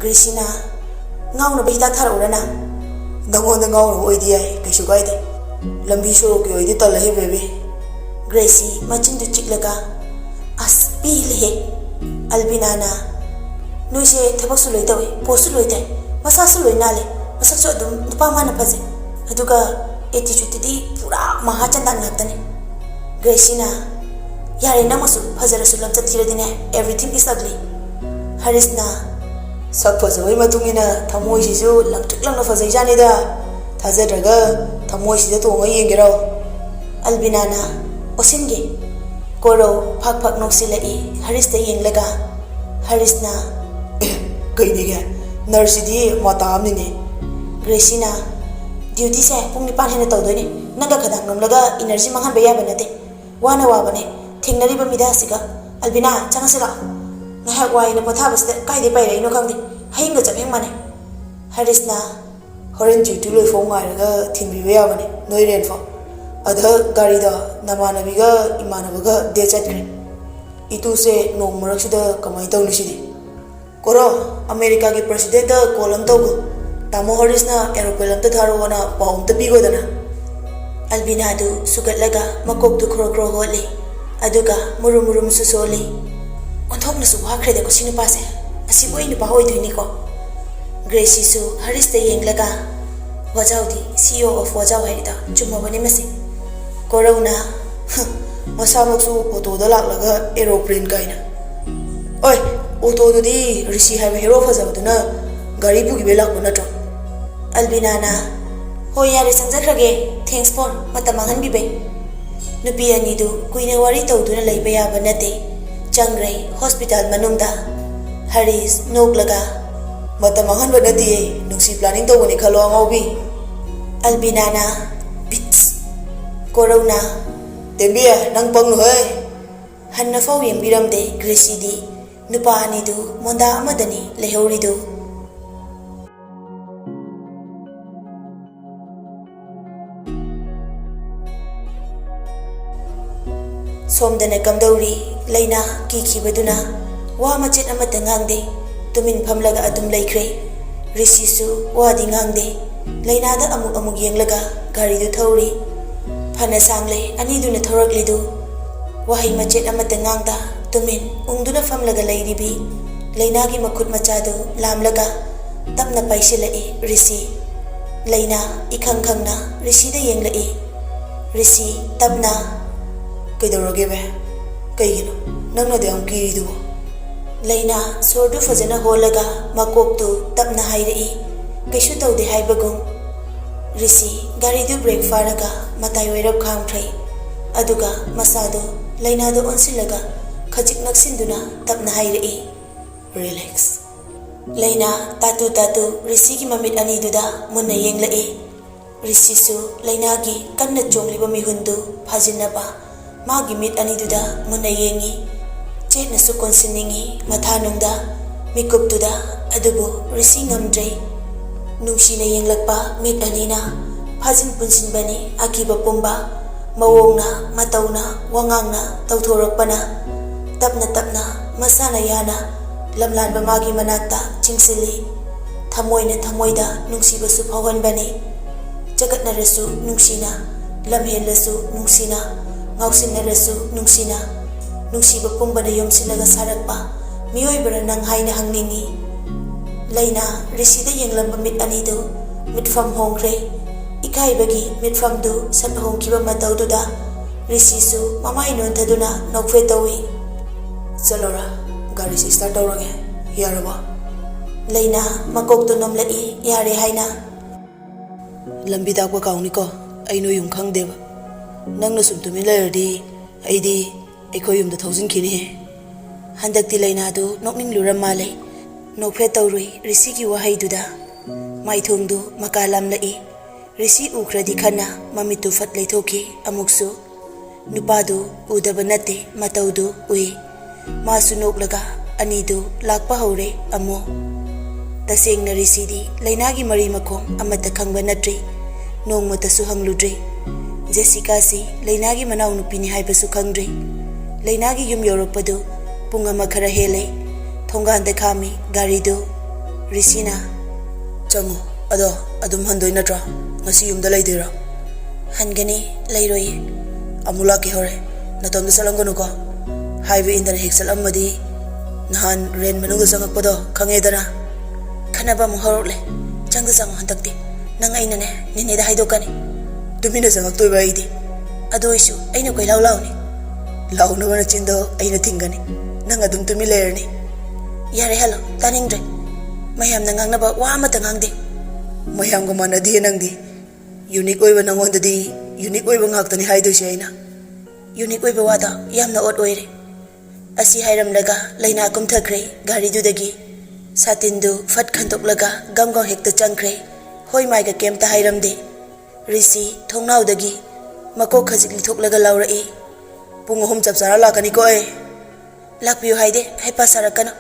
ꯒ꯭ꯔꯦꯁꯤꯅ, "ꯉꯥꯎꯅꯕ ꯍꯤꯗꯥꯛ ꯊꯥꯔꯛꯎꯔꯅ?" "ꯅꯪꯉꯣꯟꯗ ꯉꯥꯎꯅꯕ ꯑꯣꯏꯗꯤ ꯌꯥꯏ, ꯀꯩꯁꯨ ꯀꯥꯏꯗꯦ꯫ ꯂꯝꯕꯤ ꯁꯣꯔꯣꯛꯀꯤ ꯑꯣꯏꯗꯤ ꯇꯜꯂꯦꯍꯦ, ꯕꯦꯕꯤ꯫" ꯒ꯭ꯔꯦꯁꯤ ꯃꯆꯤꯟꯗꯨ ꯆꯤꯛꯂꯒ, "ꯑꯁ, ꯄꯦꯜꯂꯦꯍꯦ꯫" ꯑꯜꯕꯤꯅꯥꯅ, "ꯅꯣꯏꯁꯦ ꯊꯕꯛꯁꯨ ꯂꯣꯏ ꯇꯧꯏ, ꯄꯣꯁꯁꯨ ꯂꯣꯏ ꯇꯥꯏ, ꯃꯁꯥꯁꯨ ꯂꯣꯏ ꯅꯥꯜꯂꯦ, ꯃꯁꯛꯁꯨ ꯑꯗꯨꯝ ꯅꯨꯄꯥ ꯃꯥꯅ ꯐꯖꯩ, ꯑꯗꯨꯒ ꯑꯦꯇꯤꯆꯨꯠꯇꯨꯗꯤ ꯄꯨꯔꯥ ꯃꯍꯥ ꯆꯟꯗꯥꯟ ꯉꯥꯛꯇꯅꯤ꯫" ꯒ꯭ꯔꯦꯁꯤꯅ, "ꯌꯥꯔꯦ, ꯅꯪꯃꯁꯨ ꯐꯖꯔꯁꯨ ꯂꯝꯆꯠ ꯊꯤꯔꯗꯤꯅꯦ, everything is ugly꯫" ꯍꯔꯤꯁꯅ, "ꯁꯛ ꯐꯖꯕꯒꯤ ꯃꯇꯨꯡ ꯏꯟꯅ ꯊꯃꯣꯏꯁꯤꯁꯨ ꯂꯪꯇ꯭ꯔꯤꯛ ꯂꯪꯅ ꯐꯖꯩꯖꯥꯠꯅꯤꯗ꯫ ꯊꯥꯖꯗ꯭ꯔꯒ ꯊꯃꯣꯏꯁꯤꯗ ꯇꯣꯡꯉ ꯌꯦꯡꯒꯦꯔꯣ?" ꯑꯜꯕꯤꯅꯥꯅ, "ꯑꯣꯁꯤꯟꯒꯦ꯫" ꯀꯣꯔꯧ ꯐꯥꯛ ꯐꯥꯛ ꯅꯣꯛꯁꯤꯜꯂꯛꯏ ꯍꯔꯤꯁꯇ ꯌꯦꯡꯂꯒ꯫ ꯍꯔꯤꯁꯅ, "ꯑꯦ, ꯀꯩꯅꯤꯒꯦ? ꯅꯔꯁꯁꯤꯗꯤ ꯃꯇꯥ ꯑꯃꯅꯤꯅꯦ꯫" ꯒ꯭ꯔꯦꯁꯤꯅ, "ꯗ꯭ꯌꯨꯇꯤꯁꯦ ꯄꯨꯡ ꯅꯤꯄꯥꯟ ꯍꯦꯟꯅ ꯇꯧꯗꯣꯏꯅꯦ꯫ ꯅꯪꯒ ꯈꯗꯥꯡ ꯅꯣꯝꯂꯒ ꯏꯅꯔꯖꯤ ꯃꯥꯡꯍꯟꯕ ꯌꯥꯕ ꯅꯠꯇꯦ꯫ ꯋꯥꯅ ꯋꯥꯕꯅꯦ ꯊꯦꯡꯅꯔꯤꯕ ꯃꯤꯗꯥꯁꯤꯒ꯫ ꯑꯜꯕꯤꯅꯥ, ꯆꯪꯉꯁꯤ ꯂꯥꯛꯑꯣ꯫ ꯉꯥꯏꯍꯥꯛ ꯋꯥꯏꯅ ꯄꯣꯊꯥꯕꯁꯤꯗ ꯀꯥꯏꯗꯩ ꯄꯥꯏꯔꯛꯏꯅꯣ ꯈꯪꯗꯦ꯫ ꯍꯌꯤꯡꯒ ꯆꯞ ꯍꯦꯡ ꯃꯥꯟꯅꯩ꯫" ꯍꯔꯤꯁꯅ, "ꯍꯣꯔꯦꯟ ꯗ꯭ꯌꯨꯇꯤ ꯂꯣꯏꯐꯥꯎ ꯉꯥꯏꯔꯒ ꯊꯤꯟꯕꯤꯕ ꯌꯥꯕꯅꯦ, ꯅꯣꯏ ꯔꯦꯟꯐꯥꯎ꯫ ꯑꯗ ꯒꯥꯔꯤꯗꯣ ꯅꯃꯥꯟꯅꯕꯤꯒ ꯏꯃꯥꯟꯅꯕꯒ ꯗꯦꯠ ꯆꯠꯈ꯭ꯔꯦ꯫ ꯏꯇꯨꯁꯦ ꯅꯣꯡ ꯃꯔꯛꯁꯤꯗ ꯀꯃꯥꯏꯅ ꯇꯧꯅꯤ ꯁꯤꯗꯤ? ꯀꯣꯔꯣ, ꯑꯃꯦꯔꯤꯀꯥꯒꯤ ꯄ꯭ꯔꯁꯤꯗꯦꯟꯠꯇ ꯀꯣꯜ ꯑꯃ ꯇꯧꯒꯣ꯫ ꯇꯥꯃꯣ ꯍꯔꯤꯁꯅ ꯑꯦꯔꯣꯄ꯭ꯂꯦꯟ ꯑꯝꯇ ꯊꯥꯔꯛꯑꯣꯅ ꯄꯥꯎ ꯑꯝꯇ ꯄꯤꯒꯣꯗꯅ꯫" ꯑꯜꯕꯤꯅꯥꯗꯨ ꯁꯨꯒꯠꯂꯒ ꯃꯀꯣꯛꯇꯨ ꯈ꯭ꯔꯣ ꯈ꯭ꯔꯣ ꯍꯣꯠꯂꯤ꯫ ꯑꯗꯨꯒ ꯃꯨꯔꯨꯝ ꯃꯨꯔꯨꯝꯁꯨ ꯁꯣꯜꯂꯤ꯫ "ꯑꯣꯟꯊꯣꯛꯅꯁꯨ ꯋꯥꯈ꯭ꯔꯦꯗꯀꯣ ꯁꯤ ꯅꯨꯄꯥꯁꯦ꯫ ꯑꯁꯤꯕꯨ ꯑꯩ ꯅꯨꯄꯥ ꯑꯣꯏꯗꯣꯏꯅꯤꯀꯣ?" ꯒ꯭ꯔꯦꯁꯤꯁꯨ ꯍꯔꯤꯁꯇ ꯌꯦꯡꯂꯒ, "ꯋꯥꯖꯥꯎꯗꯤ ꯁꯤ ꯏ ꯑꯣ ꯑꯣꯐ ꯋꯥꯖꯥꯎ ꯍꯥꯏꯔꯤꯗꯣ ꯆꯨꯝꯃꯕꯅꯤ ꯃꯁꯤ꯫" ꯀꯣꯔꯧꯅ, "ꯍ, ꯃꯁꯥꯃꯛꯁꯨ ꯑꯣꯇꯣꯗ ꯂꯥꯛꯂꯒ ꯑꯦꯔꯣꯄ꯭ꯂꯦꯟ ꯀꯥꯏꯅ꯫ ꯑꯣꯏ, ꯑꯣꯇꯣꯗꯨꯗꯤ ꯔꯤꯁꯤ ꯍꯥꯏꯕ ꯍꯦꯔꯣ ꯐꯖꯕꯗꯨꯅ ꯒꯥꯔꯤ ꯄꯨꯈꯤꯕꯩ ꯂꯥꯛꯄ ꯅꯠꯇ꯭ꯔꯣ? ꯑꯜꯕꯤꯅꯥꯅ, "ꯍꯣꯏ, ꯌꯥꯔꯦ, ꯆꯪꯖꯈ꯭ꯔꯒꯦ꯫ Thanks for ꯃꯇꯝ ꯃꯥꯡꯍꯟꯕꯤꯕꯩ꯫" ꯅꯨꯄꯤ ꯑꯅꯤꯗꯨ ꯀꯨꯏꯅ ꯋꯥꯔꯤ ꯇꯧꯗꯨꯅ ꯂꯩꯕ ꯌꯥꯕ ꯅꯠꯇꯦ꯫ ꯆꯪꯈ꯭ꯔꯦ ꯍꯣꯁꯄꯤꯇꯥꯜ ꯃꯅꯨꯡꯗ꯫ ꯍꯔꯤꯁ ꯅꯣꯛꯂꯒ, "ꯃꯇꯝ ꯃꯥꯡꯍꯟꯕ ꯅꯠꯇꯤꯌꯦ, ꯅꯨꯡꯁꯤ planning ꯇꯧꯕꯅꯤ ꯈꯜꯂꯣ ꯑꯉꯥꯎꯕꯤ꯫" ꯑꯜꯕꯤꯅꯥꯅ, "ꯕꯤꯠꯁ!" ꯀꯣꯔꯧꯅ, "ꯇꯦꯝꯕꯤ, ꯅꯪ ꯄꯪꯅꯨꯍꯦ!" ꯍꯟꯅꯐꯥꯎ ꯌꯦꯡꯕꯤꯔꯝꯗꯦ ꯒ꯭ꯔꯦꯁꯤꯗꯤ꯫ ꯅꯨꯄꯥ ꯑꯅꯤꯗꯨ ꯃꯣꯟꯗꯥ ꯑꯃꯗꯅꯤ ꯂꯩꯍꯧꯔꯤꯗꯨ꯫ ꯁꯣꯝꯗꯅ ꯀꯝꯗꯧꯔꯤ? ꯂꯩꯅꯥ ꯀꯤꯈꯤꯕꯗꯨꯅ ꯋꯥ ꯃꯆꯦꯠ ꯑꯃꯠꯇ ꯉꯥꯡꯗꯦ꯫ ꯇꯨꯃꯤꯟ ꯐꯝꯂꯒ ꯑꯗꯨꯝ ꯂꯩꯈ꯭ꯔꯦ꯫ ꯔꯤꯁꯤꯁꯨ ꯋꯥꯗꯤ ꯉꯥꯡꯗꯦ꯫ ꯂꯩꯅꯥꯗ ꯑꯃꯨꯛ ꯑꯃꯨꯛ ꯌꯦꯡꯂꯒ ꯒꯥꯔꯤꯗꯨ ꯊꯧꯔꯤ꯫ ꯐꯅ ꯁꯥꯡꯂꯦ ꯑꯅꯤꯗꯨꯅ ꯊꯧꯔꯛꯂꯤꯗꯨ꯫ ꯋꯥꯍꯩ ꯃꯆꯦꯠ ꯑꯃꯠꯇ ꯉꯥꯡꯗ ꯇꯨꯃꯤꯟ ꯎꯪꯗꯨꯅ ꯐꯝꯂꯒ ꯂꯩꯔꯤꯕꯤ ꯂꯩꯅꯥꯒꯤ ꯃꯈꯨꯠ ꯃꯆꯥꯗꯨ ꯂꯥꯝꯂꯒ ꯇꯞꯅ ꯄꯥꯏꯁꯤꯜꯂꯛꯏ ꯔꯤꯁꯤ꯫ ꯂꯩꯅꯥ ꯏꯈꯪ ꯈꯪꯅ ꯔꯤꯁꯤꯗ ꯌꯦꯡꯂꯛꯏ꯫ ꯔꯤꯁꯤ ꯇꯞꯅ, "ꯀꯩꯗꯧꯔꯒꯦ ꯚꯥꯏ? ꯀꯩꯒꯤꯅꯣ ꯅꯪꯅ ꯑꯗꯨ ꯌꯥꯝ ꯀꯤꯔꯤꯗꯨꯕꯣ?" ꯂꯩꯅꯥ ꯁꯣꯔꯗꯨ ꯐꯖꯅ ꯍꯣꯜꯂꯒ ꯃꯀꯣꯛꯇꯨ ꯇꯞꯅ ꯍꯥꯏꯔꯛꯏ, ꯀꯩꯁꯨ ꯇꯧꯗꯦ ꯍꯥꯏꯕꯒꯨꯝ꯫ ꯔꯤꯁꯤ ꯒꯥꯔꯤꯗꯨ ꯕ꯭ꯔꯦꯛ ꯐꯥꯔꯒ ꯃꯇꯥꯏ ꯑꯣꯏꯔꯞ ꯈꯥꯝꯈ꯭ꯔꯦ꯫ ꯑꯗꯨꯒ ꯃꯁꯥꯗꯨ ꯂꯩꯅꯥꯗ ꯑꯣꯟꯁꯤꯜꯂꯒ ꯈꯖꯤꯛ ꯅꯛꯁꯤꯟꯗꯨꯅ ꯇꯞꯅ ꯍꯥꯏꯔꯛꯏ, "Relax." ꯂꯩꯅꯥ ꯇꯥꯇꯨ ꯇꯥꯇꯨ ꯔꯤꯁꯤꯒꯤ ꯃꯃꯤꯠ ꯑꯅꯤꯗꯨꯗ ꯃꯨꯟꯅ ꯌꯦꯡꯂꯛꯏ꯫ ꯔꯤꯁꯤꯁꯨ ꯂꯩꯅꯥꯒꯤ ꯀꯟꯅ ꯆꯣꯡꯂꯤꯕ ꯃꯤꯍꯨꯟꯗꯨ ꯐꯥꯖꯤꯟꯅꯕ ꯃꯥꯒꯤ ꯃꯤꯠ ꯑꯅꯤꯗꯨꯗ ꯃꯨꯟꯅ ꯌꯦꯡꯏ꯫ ꯆꯦꯠꯅꯁꯨ ꯀꯣꯟꯁꯤꯟꯅꯤꯡꯏ ꯃꯊꯥꯅꯨꯡꯗ꯫ ꯃꯤꯀꯨꯞꯇꯨꯗ ꯑꯗꯨꯕꯨ ꯔꯤꯁꯤ ꯉꯝꯗ꯭ꯔꯦ꯫ ꯅꯨꯡꯁꯤꯅ ꯌꯦꯡꯂꯛꯄ ꯃꯤꯠ ꯑꯅꯤꯅ ꯐꯥꯖꯤꯟ ꯄꯨꯟꯁꯤꯟꯕꯅꯤ ꯑꯀꯤꯕ ꯄꯨꯝꯕ꯫ ꯃꯑꯣꯡꯅ, ꯃꯇꯧꯅ, ꯋꯥꯉꯥꯡꯅ ꯇꯧꯊꯣꯔꯛꯄꯅ꯫ ꯇꯞꯅ ꯇꯞꯅ ꯃꯁꯥꯅ ꯌꯥꯅ ꯂꯝꯂꯥꯟꯕ ꯃꯥꯒꯤ ꯃꯅꯥꯛꯇ ꯆꯤꯡꯁꯤꯜꯂꯤ꯫ ꯊꯃꯣꯏꯅ ꯊꯃꯣꯏꯗ ꯅꯨꯡꯁꯤꯕꯁꯨ ꯐꯥꯎꯍꯟꯕꯅꯤ꯫ ꯆꯒꯠꯅꯔꯁꯨ ꯅꯨꯡꯁꯤꯅ, ꯂꯝꯍꯦꯜꯂꯁꯨ ꯅꯨꯡꯁꯤꯅ, ꯉꯥꯎꯁꯤꯟꯅꯔꯁꯨ ꯅꯨꯡꯁꯤꯅ, ꯅꯨꯡꯁꯤꯕ ꯄꯨꯝꯕꯅ ꯌꯣꯝꯁꯤꯜꯂꯒ ꯁꯥꯔꯛꯄ ꯃꯤꯑꯣꯏꯕꯔ ꯅꯪ ꯍꯥꯏꯅ ꯍꯪꯅꯤꯡꯏ꯫ ꯂꯩꯅꯥ ꯔꯤꯁꯤꯗ ꯌꯦꯡꯂꯝꯕ ꯃꯤꯠ ꯑꯅꯤꯗꯨ ꯃꯤꯠꯐꯝ ꯍꯣꯡꯈ꯭ꯔꯦ꯫ ꯏꯀꯥꯏꯕꯒꯤ ꯃꯤꯠꯐꯝꯗꯨ ꯁꯠ ꯍꯣꯡꯈꯤꯕ ꯃꯇꯧꯗꯨꯗ ꯔꯤꯁꯤꯁꯨ ꯃꯃꯥꯏ ꯅꯣꯟꯊꯗꯨꯅ ꯅꯣꯛꯐꯦꯠ ꯇꯧꯏ꯫ "ꯆꯠꯂꯣꯔꯥ, ꯒꯥꯔꯤꯁꯤ start ꯇꯧꯔꯒꯦ꯫ ꯌꯥꯔꯕꯣ?" ꯂꯩꯅꯥ ꯃꯀꯣꯛꯇꯨ ꯅꯣꯝꯂꯛꯏ, ꯌꯥꯔꯦ ꯍꯥꯏꯅ꯫ "ꯂꯝꯕꯤ ꯇꯥꯛꯄ ꯀꯥꯎꯅꯤꯀꯣ, ꯑꯩ ꯅꯣꯏ ꯌꯨꯝ ꯈꯪꯗꯦꯕ꯫ ꯅꯪꯅ ꯁꯨꯝ ꯇꯨꯃꯤꯟ ꯂꯩꯔꯗꯤ ꯑꯩꯗꯤ ꯑꯩꯈꯣꯏ ꯌꯨꯝꯗ ꯊꯧꯖꯤꯟꯈꯤꯅꯤꯍꯦ꯫" ꯍꯟꯗꯛꯇꯤ ꯂꯩꯅꯥꯗꯨ ꯅꯣꯛꯅꯤꯡꯂꯨꯔ ꯃꯥꯜꯂꯦ꯫ ꯅꯣꯛꯐꯦꯠ ꯇꯧꯔꯨꯏ ꯔꯤꯁꯤꯒꯤ ꯋꯥꯍꯩꯗꯨꯗ꯫ ꯃꯥꯏꯊꯣꯡꯗꯨ ꯃꯀꯥ ꯂꯥꯝꯂꯛꯏ꯫ ꯔꯤꯁꯤ ꯎꯈ꯭ꯔꯗꯤ ꯈꯟꯅ ꯃꯃꯤꯠꯇꯨ ꯐꯠ ꯂꯩꯊꯣꯛꯈꯤ ꯑꯃꯨꯛꯁꯨ꯫ ꯅꯨꯄꯥꯗꯨ ꯎꯗꯕ ꯅꯠꯇꯦ, ꯃꯇꯧꯗꯨ ꯎꯏ꯫ ꯃꯥꯁꯨ ꯅꯣꯛꯂꯒ ꯑꯅꯤꯗꯨ ꯂꯥꯛꯄ ꯍꯧꯔꯦ ꯑꯃꯨꯛ꯫ ꯇꯁꯦꯡꯅ ꯔꯤꯁꯤꯗꯤ ꯂꯩꯅꯥꯒꯤ ꯃꯔꯤ ꯃꯈꯣꯡ ꯑꯃꯠꯇ ꯈꯪꯕ ꯅꯠꯇ꯭ꯔꯤ꯫ ꯅꯣꯡꯃꯇꯁꯨ ꯍꯪꯂꯨꯗ꯭ꯔꯤ꯫ ꯖꯦꯁꯤꯀꯥꯁꯤ ꯂꯩꯅꯥꯒꯤ ꯃꯅꯥꯎꯅꯨꯄꯤꯅꯤ ꯍꯥꯏꯕꯁꯨ ꯈꯪꯗ꯭ꯔꯤ꯫ ꯂꯩꯅꯥꯒꯤ ꯌꯨꯝ ꯌꯧꯔꯛꯄꯗꯨ ꯄꯨꯡ ꯑꯃ ꯈꯔ ꯍꯦꯜꯂꯦ꯫ ꯊꯣꯡꯒꯥꯟꯗ ꯈꯥꯝꯃꯤ ꯒꯥꯔꯤꯗꯨ꯫ ꯔꯤꯁꯤꯅ, "ꯆꯪꯉꯣ꯫ ꯑꯗꯣ, ꯑꯗꯨꯝ ꯍꯟꯗꯣꯏ ꯅꯠꯇ꯭ꯔꯣ? ꯉꯁꯤ ꯌꯨꯝꯗ ꯂꯩꯗꯣꯏꯔꯣ?" "ꯍꯟꯒꯅꯤ, ꯂꯩꯔꯣꯏꯌꯦ꯫" "ꯑꯃꯨꯛ ꯂꯥꯛꯀꯦ ꯍꯣꯔꯦꯟ꯫ ꯅꯇꯣꯝꯇ ꯆꯠꯂꯝꯒꯅꯨꯀꯣ꯫ ꯍꯥꯏꯕ ꯏꯟꯗꯅ ꯍꯦꯛ ꯆꯠꯂꯝꯃꯗꯤ ꯅꯍꯥꯟ ꯔꯦꯟ ꯃꯅꯨꯡꯗ ꯆꯪꯉꯛꯄꯗꯣ ꯈꯪꯉꯦꯗꯅ꯫" "ꯈꯟꯅꯕ ꯑꯃꯨꯛ ꯍꯧꯔꯛꯂꯦ꯫ ꯆꯪꯗ ꯆꯪꯉꯣ ꯍꯟꯗꯛꯇꯤ꯫ ꯅꯪ ꯑꯩꯅꯅꯦ, ꯅꯦꯅꯦꯗ ꯍꯥꯏꯗꯣꯛꯀꯅꯤ꯫" "ꯇꯨꯃꯤꯟꯅ ꯆꯪꯉꯛꯇꯣꯏꯕ ꯑꯩꯗꯤ?" "ꯑꯗꯨ ꯑꯣꯏꯁꯨ ꯑꯩꯅ ꯀꯣꯏꯂꯥꯎ ꯂꯥꯎꯅꯤ꯫" "ꯂꯥꯎꯅꯕ ꯅꯆꯤꯟꯗꯣ ꯑꯩꯅ ꯊꯤꯡꯒꯅꯤ꯫ ꯅꯪ ꯑꯗꯨꯝ ꯇꯨꯃꯤꯟ ꯂꯩꯔꯅꯤ꯫" "ꯌꯥꯔꯦ, ꯍꯜꯂꯣ, ꯇꯥꯅꯤꯡꯗ꯭ꯔꯦ꯫ ꯃꯌꯥꯝꯅ ꯉꯥꯡꯅꯕ ꯋꯥ ꯑꯃꯠꯇ ꯉꯥꯡꯗꯦ꯫" "ꯃꯌꯥꯝꯒ ꯃꯥꯟꯅꯗꯦ ꯅꯪꯗꯤ꯫ ꯌꯨꯅꯤꯛ ꯑꯣꯏꯕ ꯅꯪꯉꯣꯟꯗꯗꯤ ꯌꯨꯅꯤꯛ ꯑꯣꯏꯕ ꯉꯥꯛꯇꯅꯤ ꯍꯥꯏꯗꯣꯏꯁꯦ ꯑꯩꯅ꯫" "ꯌꯨꯅꯤꯛ ꯑꯣꯏꯕ ꯋꯥꯗꯣ ꯌꯥꯝꯅ ꯑꯣꯠ ꯑꯣꯏꯔꯦ꯫" ꯑꯁꯤ ꯍꯥꯏꯔꯝꯂꯒ ꯂꯩꯅꯥ ꯀꯨꯝꯊꯈ꯭ꯔꯦ ꯒꯥꯔꯤꯗꯨꯗꯒꯤ꯫ ꯁꯥꯇꯤꯟꯗꯨ ꯐꯠ ꯈꯟꯗꯣꯛꯂꯒ ꯒꯝ ꯒꯝ ꯍꯦꯛꯇ ꯆꯪꯈ꯭ꯔꯦ꯫ ꯍꯣꯏ ꯃꯥꯏꯒ ꯀꯩꯝꯇ ꯍꯥꯏꯔꯝꯗꯦ꯫ ꯔꯤꯁꯤ ꯊꯣꯡꯅꯥꯎꯗꯒꯤ ꯃꯀꯣꯛ ꯈꯖꯤꯛ ꯂꯤꯊꯣꯛꯂꯒ ꯂꯥꯎꯔꯛꯏ, "ꯄꯨꯡ ꯑꯍꯨꯝ ꯆꯞ ꯆꯥꯅ ꯂꯥꯛꯀꯅꯤꯀꯣ ꯑꯩ꯫" "ꯂꯥꯛꯄꯤꯌꯨ ꯍꯥꯏꯗꯦ, ꯍꯩꯄꯥ ꯁꯥꯔꯛꯀꯅꯨ꯫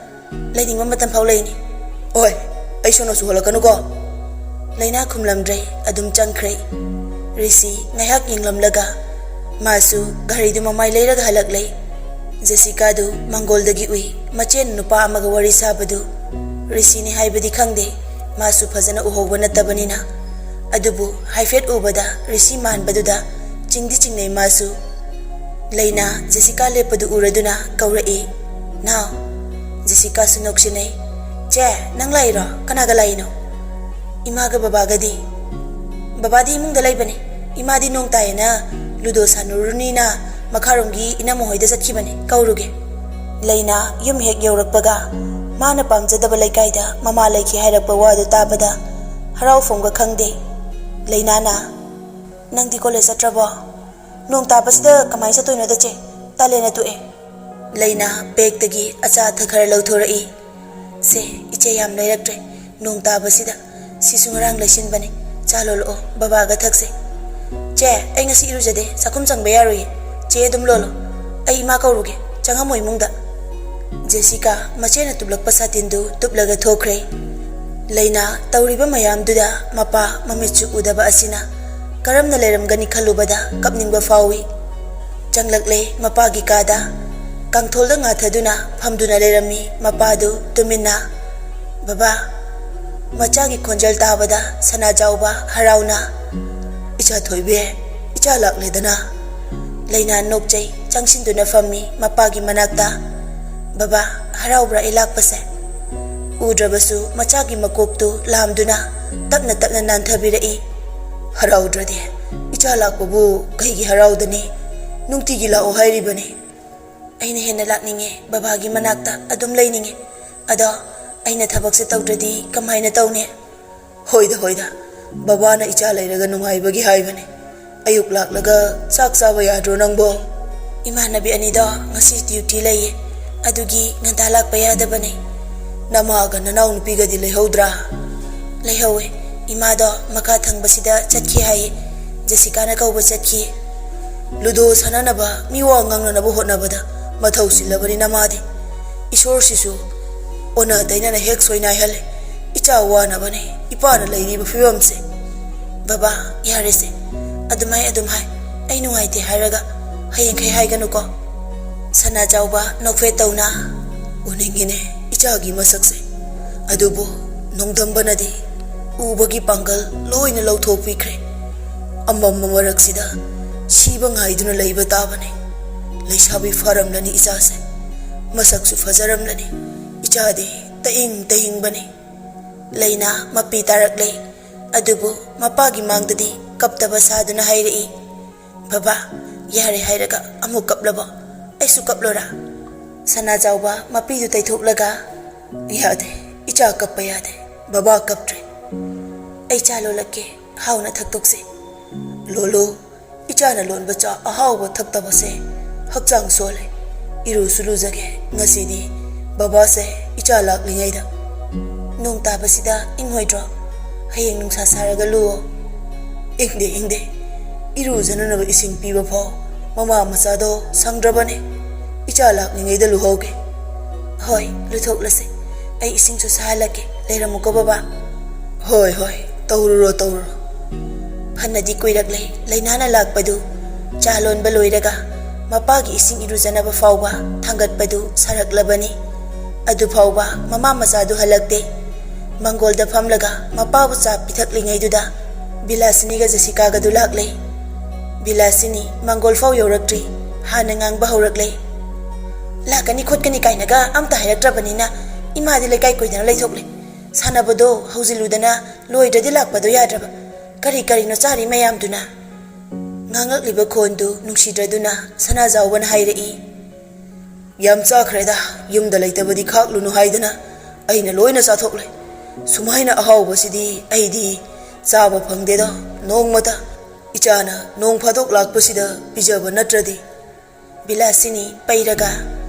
ꯂꯩꯅꯤꯡꯕ ꯃꯇꯝ ꯐꯥꯎ ꯂꯩꯅꯤ꯫" "ꯑꯣꯏ, ꯑꯩ ꯁꯣꯟꯅꯁꯨ ꯍꯣꯜꯂꯛꯀꯅꯨꯀꯣ꯫" ꯂꯩꯅꯥ ꯈꯨꯝꯂꯝꯗ꯭ꯔꯦ, ꯑꯗꯨꯝ ꯆꯪꯈ꯭ꯔꯦ꯫ ꯔꯤꯁꯤ ꯉꯥꯏꯍꯥꯛ ꯌꯦꯡꯂꯝꯂꯒ ꯃꯥꯁꯨ ꯒꯥꯔꯤꯗꯨ ꯃꯃꯥꯏ ꯂꯩꯔꯒ ꯍꯜꯂꯛꯂꯦ꯫ ꯖꯦꯁꯤꯀꯥꯗꯨ ꯃꯪꯒꯣꯜꯗꯒꯤ ꯎꯏ, ꯃꯆꯦꯅ ꯅꯨꯄꯥ ꯑꯃꯒ ꯋꯥꯔꯤ ꯁꯥꯕꯗꯨ꯫ ꯔꯤꯁꯤꯅꯤ ꯍꯥꯏꯕꯗꯤ ꯈꯪꯗꯦ, ꯃꯥꯁꯨ ꯐꯖꯅ ꯎꯍꯧꯕ ꯅꯠꯇꯕꯅꯤꯅ꯫ ꯑꯗꯨꯕꯨ ꯍꯥꯏꯐꯦꯠ ꯎꯕꯗ ꯔꯤꯁꯤ ꯃꯥꯟꯕꯗꯨꯗ ꯆꯤꯡꯗꯤ ꯆꯤꯡꯅꯩ ꯃꯥꯁꯨ꯫ ꯂꯩꯅꯥ ꯖꯦꯁꯤꯀꯥ ꯂꯦꯞꯄꯗꯨ ꯎꯔꯗꯨꯅ ꯀꯧꯔꯛꯏ, "ꯅꯥꯎ꯫" ꯖꯦꯁꯤꯀꯥꯁꯨ ꯅꯣꯛꯁꯤꯟꯅꯩ꯫ "ꯆꯦ, ꯅꯪ ꯂꯥꯛꯏꯔꯣ? ꯀꯅꯥꯒ ꯂꯥꯛꯏꯅꯣ?" "ꯏꯃꯥꯒ ꯕꯕꯥꯒꯗꯤ?" "ꯕꯕꯥꯗꯤ ꯏꯃꯨꯡꯗ ꯂꯩꯕꯅꯤ꯫ ꯏꯃꯥꯗꯤ ꯅꯣꯡ ꯇꯥꯏꯌꯦꯅ ꯂꯨꯗꯣ ꯁꯥꯟꯅꯔꯨꯔꯅꯤꯅ ꯃꯈꯥꯔꯣꯝꯒꯤ ꯏꯅꯝꯃ ꯍꯣꯏꯗ ꯆꯠꯈꯤꯕꯅꯦ, ꯀꯧꯔꯨꯒꯦ꯫ ꯂꯩꯅꯥ ꯌꯨꯝ ꯍꯦꯛ ꯌꯧꯔꯛꯄꯒ ꯃꯥꯅ ꯄꯥꯝꯖꯗꯕ ꯂꯩꯀꯥꯏꯗ ꯃꯃꯥ ꯂꯩꯈꯤ ꯍꯥꯏꯔꯛꯄ ꯋꯥꯗꯨ ꯇꯥꯕꯗ ꯍꯔꯥꯎꯐꯝꯒ ꯈꯪꯗꯦ꯫ ꯂꯩꯅꯥꯅ, "ꯅꯪꯗꯤ ꯀꯣꯂꯦꯖ ꯆꯠꯇ꯭ꯔꯕꯣ? ꯅꯣꯡ ꯇꯥꯕꯁꯤꯗ ꯀꯃꯥꯏꯅ ꯆꯠꯇꯣꯏꯅꯣꯗ ꯆꯦ? ꯇꯥꯂꯦꯟꯅ ꯇꯣꯛꯑꯦ꯫" ꯂꯩꯅꯥ ꯕꯦꯒꯇꯒꯤ ꯑꯆꯥ ꯑꯊꯛ ꯈꯔ ꯂꯧꯊꯣꯔꯛꯏ꯫ "ꯁꯦ, ꯏꯆꯦ ꯌꯥꯝ ꯂꯩꯔꯛꯇ꯭ꯔꯦ꯫ ꯅꯣꯡ ꯇꯥꯕꯁꯤꯗ ꯁꯤꯁꯨ ꯉꯔꯥꯡ ꯂꯩꯁꯤꯟꯕꯅꯦ꯫ ꯆꯥ ꯂꯣꯜꯂꯛꯑꯣ, ꯕꯕꯥꯒ ꯊꯛꯁꯦ꯫" "ꯆꯦ, ꯑꯩ ꯉꯁꯤ ꯏꯔꯨꯖꯗꯦ, ꯆꯥꯛꯈꯨꯝ ꯆꯪꯕ ꯌꯥꯔꯣꯏꯌꯦ꯫ ꯆꯦ ꯑꯗꯨꯝ ꯂꯣꯜꯂꯣ, ꯑꯩ ꯏꯃꯥ ꯀꯧꯔꯨꯒꯦ, ꯆꯪꯉꯝꯃꯣ ꯏꯃꯨꯡꯗ꯫" ꯖꯦꯁꯤꯀꯥ ꯃꯆꯦꯅ ꯇꯨꯞꯂꯛꯄ ꯁꯥꯇꯤꯟꯗꯨ ꯇꯨꯞꯂꯒ ꯊꯣꯛꯈ꯭ꯔꯦ꯫ ꯂꯩꯅꯥ ꯇꯧꯔꯤꯕ ꯃꯌꯥꯝꯗꯨꯗ ꯃꯄꯥ ꯃꯃꯤꯠꯁꯨ ꯎꯗꯕ ꯑꯁꯤꯅ ꯀꯔꯝꯅ ꯂꯩꯔꯝꯒꯅꯤ ꯈꯜꯂꯨꯕꯗ ꯀꯞꯅꯤꯡꯕ ꯐꯥꯎꯏ꯫ ꯆꯪꯂꯛꯂꯦ ꯃꯄꯥꯒꯤ ꯀꯥꯗ꯫ ꯀꯥꯡꯊꯣꯜꯗ ꯉꯥꯊꯗꯨꯅ ꯐꯝꯗꯨꯅ ꯂꯩꯔꯝꯃꯤ ꯃꯄꯥꯗꯨ ꯇꯨꯃꯤꯟꯅ꯫ "ꯕꯕꯥ!" ꯃꯆꯥꯒꯤ ꯈꯣꯟꯖꯦꯜ ꯇꯥꯕꯗ ꯁꯅꯥꯖꯥꯎꯕ ꯍꯔꯥꯎꯅ, "ꯏꯆꯥ ꯊꯣꯏꯕꯤ, ꯏꯆꯥ ꯂꯥꯛꯂꯦꯗꯅ꯫" ꯂꯩꯅꯥ ꯅꯣꯛꯆꯩ ꯆꯪꯁꯤꯟꯗꯨꯅ ꯐꯝꯃꯤ ꯃꯄꯥꯒꯤ ꯃꯅꯥꯛꯇ꯫ "ꯕꯕꯥ, ꯍꯔꯥꯎꯕ꯭ꯔꯥ ꯑꯩ ꯂꯥꯛꯄꯁꯦ?" ꯎꯗ꯭ꯔꯕꯁꯨ ꯃꯆꯥꯒꯤ ꯃꯀꯣꯛꯇꯨ ꯂꯥꯝꯗꯨꯅ ꯇꯞꯅ ꯇꯞꯅ ꯅꯥꯟꯊꯕꯤꯔꯛꯏ꯫ "ꯍꯔꯥꯎꯗ꯭ꯔꯗꯤ? ꯏꯆꯥ ꯂꯥꯛꯄꯕꯨ ꯀꯩꯒꯤ ꯍꯔꯥꯎꯗꯅꯤ? ꯅꯨꯡꯇꯤꯒꯤ ꯂꯥꯛꯑꯣ ꯍꯥꯏꯔꯤꯕꯅꯤ꯫" "ꯑꯩꯅ ꯍꯦꯟꯅ ꯂꯥꯛꯅꯤꯡꯉꯦ ꯕꯕꯥꯒꯤ ꯃꯅꯥꯛꯇ ꯑꯗꯨꯝ ꯂꯩꯅꯤꯡꯉꯦ꯫ ꯑꯗꯣ ꯑꯩꯅ ꯊꯕꯛꯁꯦ ꯇꯧꯗ꯭ꯔꯗꯤ ꯀꯃꯥꯏꯅ ꯇꯧꯅꯤ?" "ꯍꯣꯏꯗ, ꯍꯣꯏꯗ, ꯕꯕꯥꯅ ꯏꯆꯥ ꯂꯩꯔꯒ ꯅꯨꯡꯉꯥꯏꯕꯒꯤ ꯍꯥꯏꯕꯅꯤ꯫ ꯑꯌꯨꯛ ꯂꯥꯛꯂꯒ ꯆꯥꯛ ꯆꯥꯕ ꯌꯥꯗ꯭ꯔꯣ ꯅꯪꯕꯣ?" "ꯏꯃꯥꯟꯅꯕꯤ ꯑꯅꯤꯗꯣ ꯉꯁꯤ ꯗ꯭ꯌꯨꯇꯤ ꯂꯩꯌꯦ, ꯑꯗꯨꯒꯤ ꯉꯟꯇꯥ ꯂꯥꯛꯄ ꯌꯥꯗꯕꯅꯦ꯫" "ꯅꯃꯥꯒ ꯅꯅꯥꯎ ꯅꯨꯄꯤꯒꯗꯤ ꯂꯩꯍꯧꯗ꯭ꯔꯥ?" "ꯂꯩꯍꯧꯋꯦ꯫ ꯏꯃꯥꯗꯣ ꯃꯈꯥ ꯊꯪꯕꯁꯤꯗ ꯆꯠꯈꯤ ꯍꯥꯏꯌꯦ꯫ ꯖꯦꯁꯤꯀꯥꯅ ꯀꯧꯕ ꯆꯠꯈꯤ꯫" "ꯂꯨꯗꯣ ꯁꯥꯟꯅꯅꯕ, ꯃꯤ ꯋꯥ ꯉꯥꯡꯅꯅꯕ ꯍꯣꯠꯅꯕꯗ ꯃꯊꯧ ꯆꯤꯜꯂꯕꯅꯤ ꯅꯃꯥꯗꯤ꯫ ꯏꯁꯣꯔꯁꯤꯁꯨ ꯑꯣꯟꯅ ꯇꯩꯅꯅ ꯍꯦꯛ ꯁꯣꯏꯅꯥꯏꯍꯜꯂꯦ꯫ ꯏꯆꯥ ꯋꯥꯅꯕꯅꯦ ꯏꯄꯥꯅ ꯂꯩꯔꯤꯕ ꯐꯤꯕꯝꯁꯦ꯫" "ꯕꯕꯥ, ꯌꯥꯔꯦꯁꯦ꯫ ꯑꯗꯨꯃꯥꯏ ꯑꯗꯨꯝ ꯍꯥꯏ꯫ ꯑꯩ ꯅꯨꯡꯉꯥꯏꯇꯦ ꯍꯥꯏꯔꯒ ꯍꯌꯦꯡꯈꯩ ꯍꯥꯏꯒꯅꯨꯀꯣ꯫" ꯁꯅꯥ ꯆꯥꯎꯕ ꯅꯣꯛꯐꯦꯠ ꯇꯧꯅ, "ꯎꯅꯤꯡꯉꯤꯅꯦ ꯏꯆꯥꯒꯤ ꯃꯁꯛꯁꯦ꯫ ꯑꯗꯨꯕꯨ ꯅꯣꯡꯗꯝꯕꯅꯗꯤ ꯎꯕꯒꯤ ꯄꯥꯡꯒꯜ ꯂꯣꯏꯅ ꯂꯧꯊꯣꯛꯄꯤꯈ꯭ꯔꯦ꯫ ꯑꯃꯝꯕ ꯃꯔꯛꯁꯤꯗ ꯁꯤꯕ ꯉꯥꯏꯗꯨꯅ ꯂꯩꯕ ꯇꯥꯕꯅꯦ꯫ ꯂꯩꯁꯥꯕꯤ ꯐꯥꯔꯝꯂꯅꯤ ꯏꯆꯥꯁꯦ꯫ ꯃꯁꯛꯁꯨ ꯐꯖꯔꯝꯂꯅꯤ꯫ ꯏꯆꯥꯗꯤ ꯇꯍꯤꯡ ꯇꯍꯤꯡꯕꯅꯤ꯫" ꯂꯩꯅꯥ ꯃꯄꯤ ꯇꯥꯔꯛꯂꯦ꯫ ꯑꯗꯨꯕꯨ ꯃꯄꯥꯒꯤ ꯃꯥꯡꯗꯗꯤ ꯀꯞꯇꯕ ꯁꯥꯗꯨꯅ ꯍꯥꯏꯔꯛꯏ, "ꯕꯕꯥ, ꯌꯥꯔꯦ ꯍꯥꯏꯔꯒ ꯑꯃꯨꯛ ꯀꯞꯂꯕꯣ? ꯑꯩꯁꯨ ꯀꯞꯂꯣꯔꯥ?" ꯁꯅꯥꯖꯥꯎꯕ ꯃꯄꯤꯗꯨ ꯇꯩꯊꯣꯛꯂꯒ, "ꯌꯥꯗꯦ, ꯏꯆꯥ ꯀꯞꯄ ꯌꯥꯗꯦ꯫ ꯕꯕꯥ ꯀꯞꯇ꯭ꯔꯦ꯫ ꯑꯩ ꯆꯥ ꯂꯣꯜꯂꯛꯀꯦ, ꯍꯥꯎꯅ ꯊꯛꯇꯣꯛꯁꯦ꯫" "ꯂꯣꯜꯂꯨ, ꯏꯆꯥꯅ ꯂꯣꯟꯕ ꯆꯥ ꯑꯍꯥꯎꯕ ꯊꯛꯇꯕꯁꯦ ꯍꯛꯆꯥꯡ ꯁꯣꯜꯂꯦ꯫ ꯏꯔꯨꯁꯨ ꯂꯨꯖꯒꯦ ꯉꯁꯤꯗꯤ, ꯕꯕꯥꯁꯦ ꯏꯆꯥ ꯂꯥꯛꯂꯤꯉꯩꯗ꯫" "ꯅꯣꯡ ꯇꯥꯕꯁꯤꯗ ꯏꯪꯉꯣꯏꯗ꯭ꯔꯣ? ꯍꯌꯦꯡ ꯅꯨꯡꯁꯥ ꯁꯥꯔꯒ ꯂꯨꯑꯣ꯫" "ꯏꯪꯗꯦ, ꯏꯪꯗꯦ꯫ ꯏꯔꯨꯖꯅꯅꯕ ꯏꯁꯤꯡ ꯄꯤꯕ ꯐꯥꯎ ꯃꯃꯥ ꯃꯆꯥꯗꯣ ꯁꯪꯗ꯭ꯔꯕꯅꯦ꯫ ꯏꯆꯥ ꯂꯥꯛꯂꯤꯉꯩꯗ ꯂꯨꯍꯧꯒꯦ꯫" "ꯍꯣꯏ, ꯂꯨꯊꯣꯛꯂꯁꯦ꯫ ꯑꯩ ꯏꯁꯤꯡꯁꯨ ꯁꯥꯍꯜꯂꯛꯀꯦ꯫ ꯂꯩꯔꯝꯃꯨꯀꯣ, ꯕꯕꯥ꯫" "ꯍꯣꯏ, ꯍꯣꯏ, ꯇꯧꯔꯨꯔꯣ, ꯇꯧꯔꯨꯔꯣ꯫" ꯐꯅꯗꯤ ꯀꯨꯏꯔꯛꯂꯦ ꯂꯩꯅꯥꯅ ꯂꯥꯛꯄꯗꯨ꯫ ꯆꯥ ꯂꯣꯟꯕ ꯂꯣꯏꯔꯒ ꯃꯄꯥꯒꯤ ꯏꯁꯤꯡ ꯏꯔꯨꯖꯅꯕ ꯐꯥꯎꯕ ꯊꯥꯡꯒꯠꯄꯗꯨ ꯁꯥꯔꯛꯂꯕꯅꯤ꯫ ꯑꯗꯨ ꯐꯥꯎꯕ ꯃꯃꯥ ꯃꯆꯥꯗꯨ ꯍꯜꯂꯛꯇꯦ꯫ ꯃꯪꯒꯣꯜꯗ ꯐꯝꯂꯒ ꯃꯄꯥꯕꯨ ꯆꯥ ꯄꯤꯊꯛꯂꯤꯉꯩꯗꯨꯗ ꯕꯤꯂꯥꯁꯤꯅꯤꯒ ꯖꯦꯁꯤꯀꯥꯒꯗꯨ ꯂꯥꯛꯂꯦ꯫ ꯕꯤꯂꯥꯁꯤꯅꯤ ꯃꯪꯒꯣꯜ ꯐꯥꯎ ꯌꯧꯔꯛꯇ꯭ꯔꯤ, ꯍꯥꯟꯅ ꯉꯥꯡꯕ ꯍꯧꯔꯛꯂꯦ꯫ "ꯂꯥꯛꯀꯅꯤ ꯈꯣꯠꯀꯅꯤ ꯀꯥꯏꯅꯒ ꯑꯝꯇ ꯍꯥꯏꯔꯛꯇ꯭ꯔꯕꯅꯤꯅ ꯏꯃꯥꯗꯤ ꯂꯩꯀꯥꯏ ꯀꯣꯏꯗꯅ ꯂꯩꯊꯣꯛꯂꯦ꯫ ꯁꯥꯟꯅꯕꯗꯣ ꯍꯧꯖꯤꯜꯂꯨꯗꯅ ꯂꯣꯏꯗ꯭ꯔꯗꯤ ꯂꯥꯛꯄꯗꯣ ꯌꯥꯗ꯭ꯔꯕ꯫ ꯀꯔꯤ ꯀꯔꯤꯅꯣ ꯆꯥꯔꯤ ꯃꯌꯥꯝꯗꯨꯅ?" ꯉꯥꯡꯂꯛꯂꯤꯕ ꯈꯣꯟꯗꯨ ꯅꯨꯡꯁꯤꯗ꯭ꯔꯗꯨꯅ ꯁꯅꯥꯖꯥꯎꯕꯅ ꯍꯥꯏꯔꯛꯏ꯫ "ꯌꯥꯝ ꯆꯥꯈ꯭ꯔꯦꯗ, ꯌꯨꯝꯗ ꯂꯩꯇꯕꯗꯤ ꯈꯥꯛꯂꯨꯅꯨ ꯍꯥꯏꯗꯅ ꯑꯩꯅ ꯂꯣꯏꯅ ꯆꯥꯊꯣꯛꯂꯦ꯫ ꯁꯨꯃꯥꯏꯅ ꯑꯍꯥꯎꯕꯁꯤꯗꯤ ꯑꯩꯗꯤ ꯆꯥꯕ ꯐꯪꯗꯦꯗ ꯅꯣꯡꯃꯇ꯫ ꯏꯆꯥꯅ ꯅꯣꯡ ꯐꯥꯗꯣꯛ ꯂꯥꯛꯄꯁꯤꯗ ꯄꯤꯖꯕ ꯅꯠꯇ꯭ꯔꯗꯤ꯫" ꯕꯤꯂꯥꯁꯤꯅꯤ ꯄꯩꯔꯒ,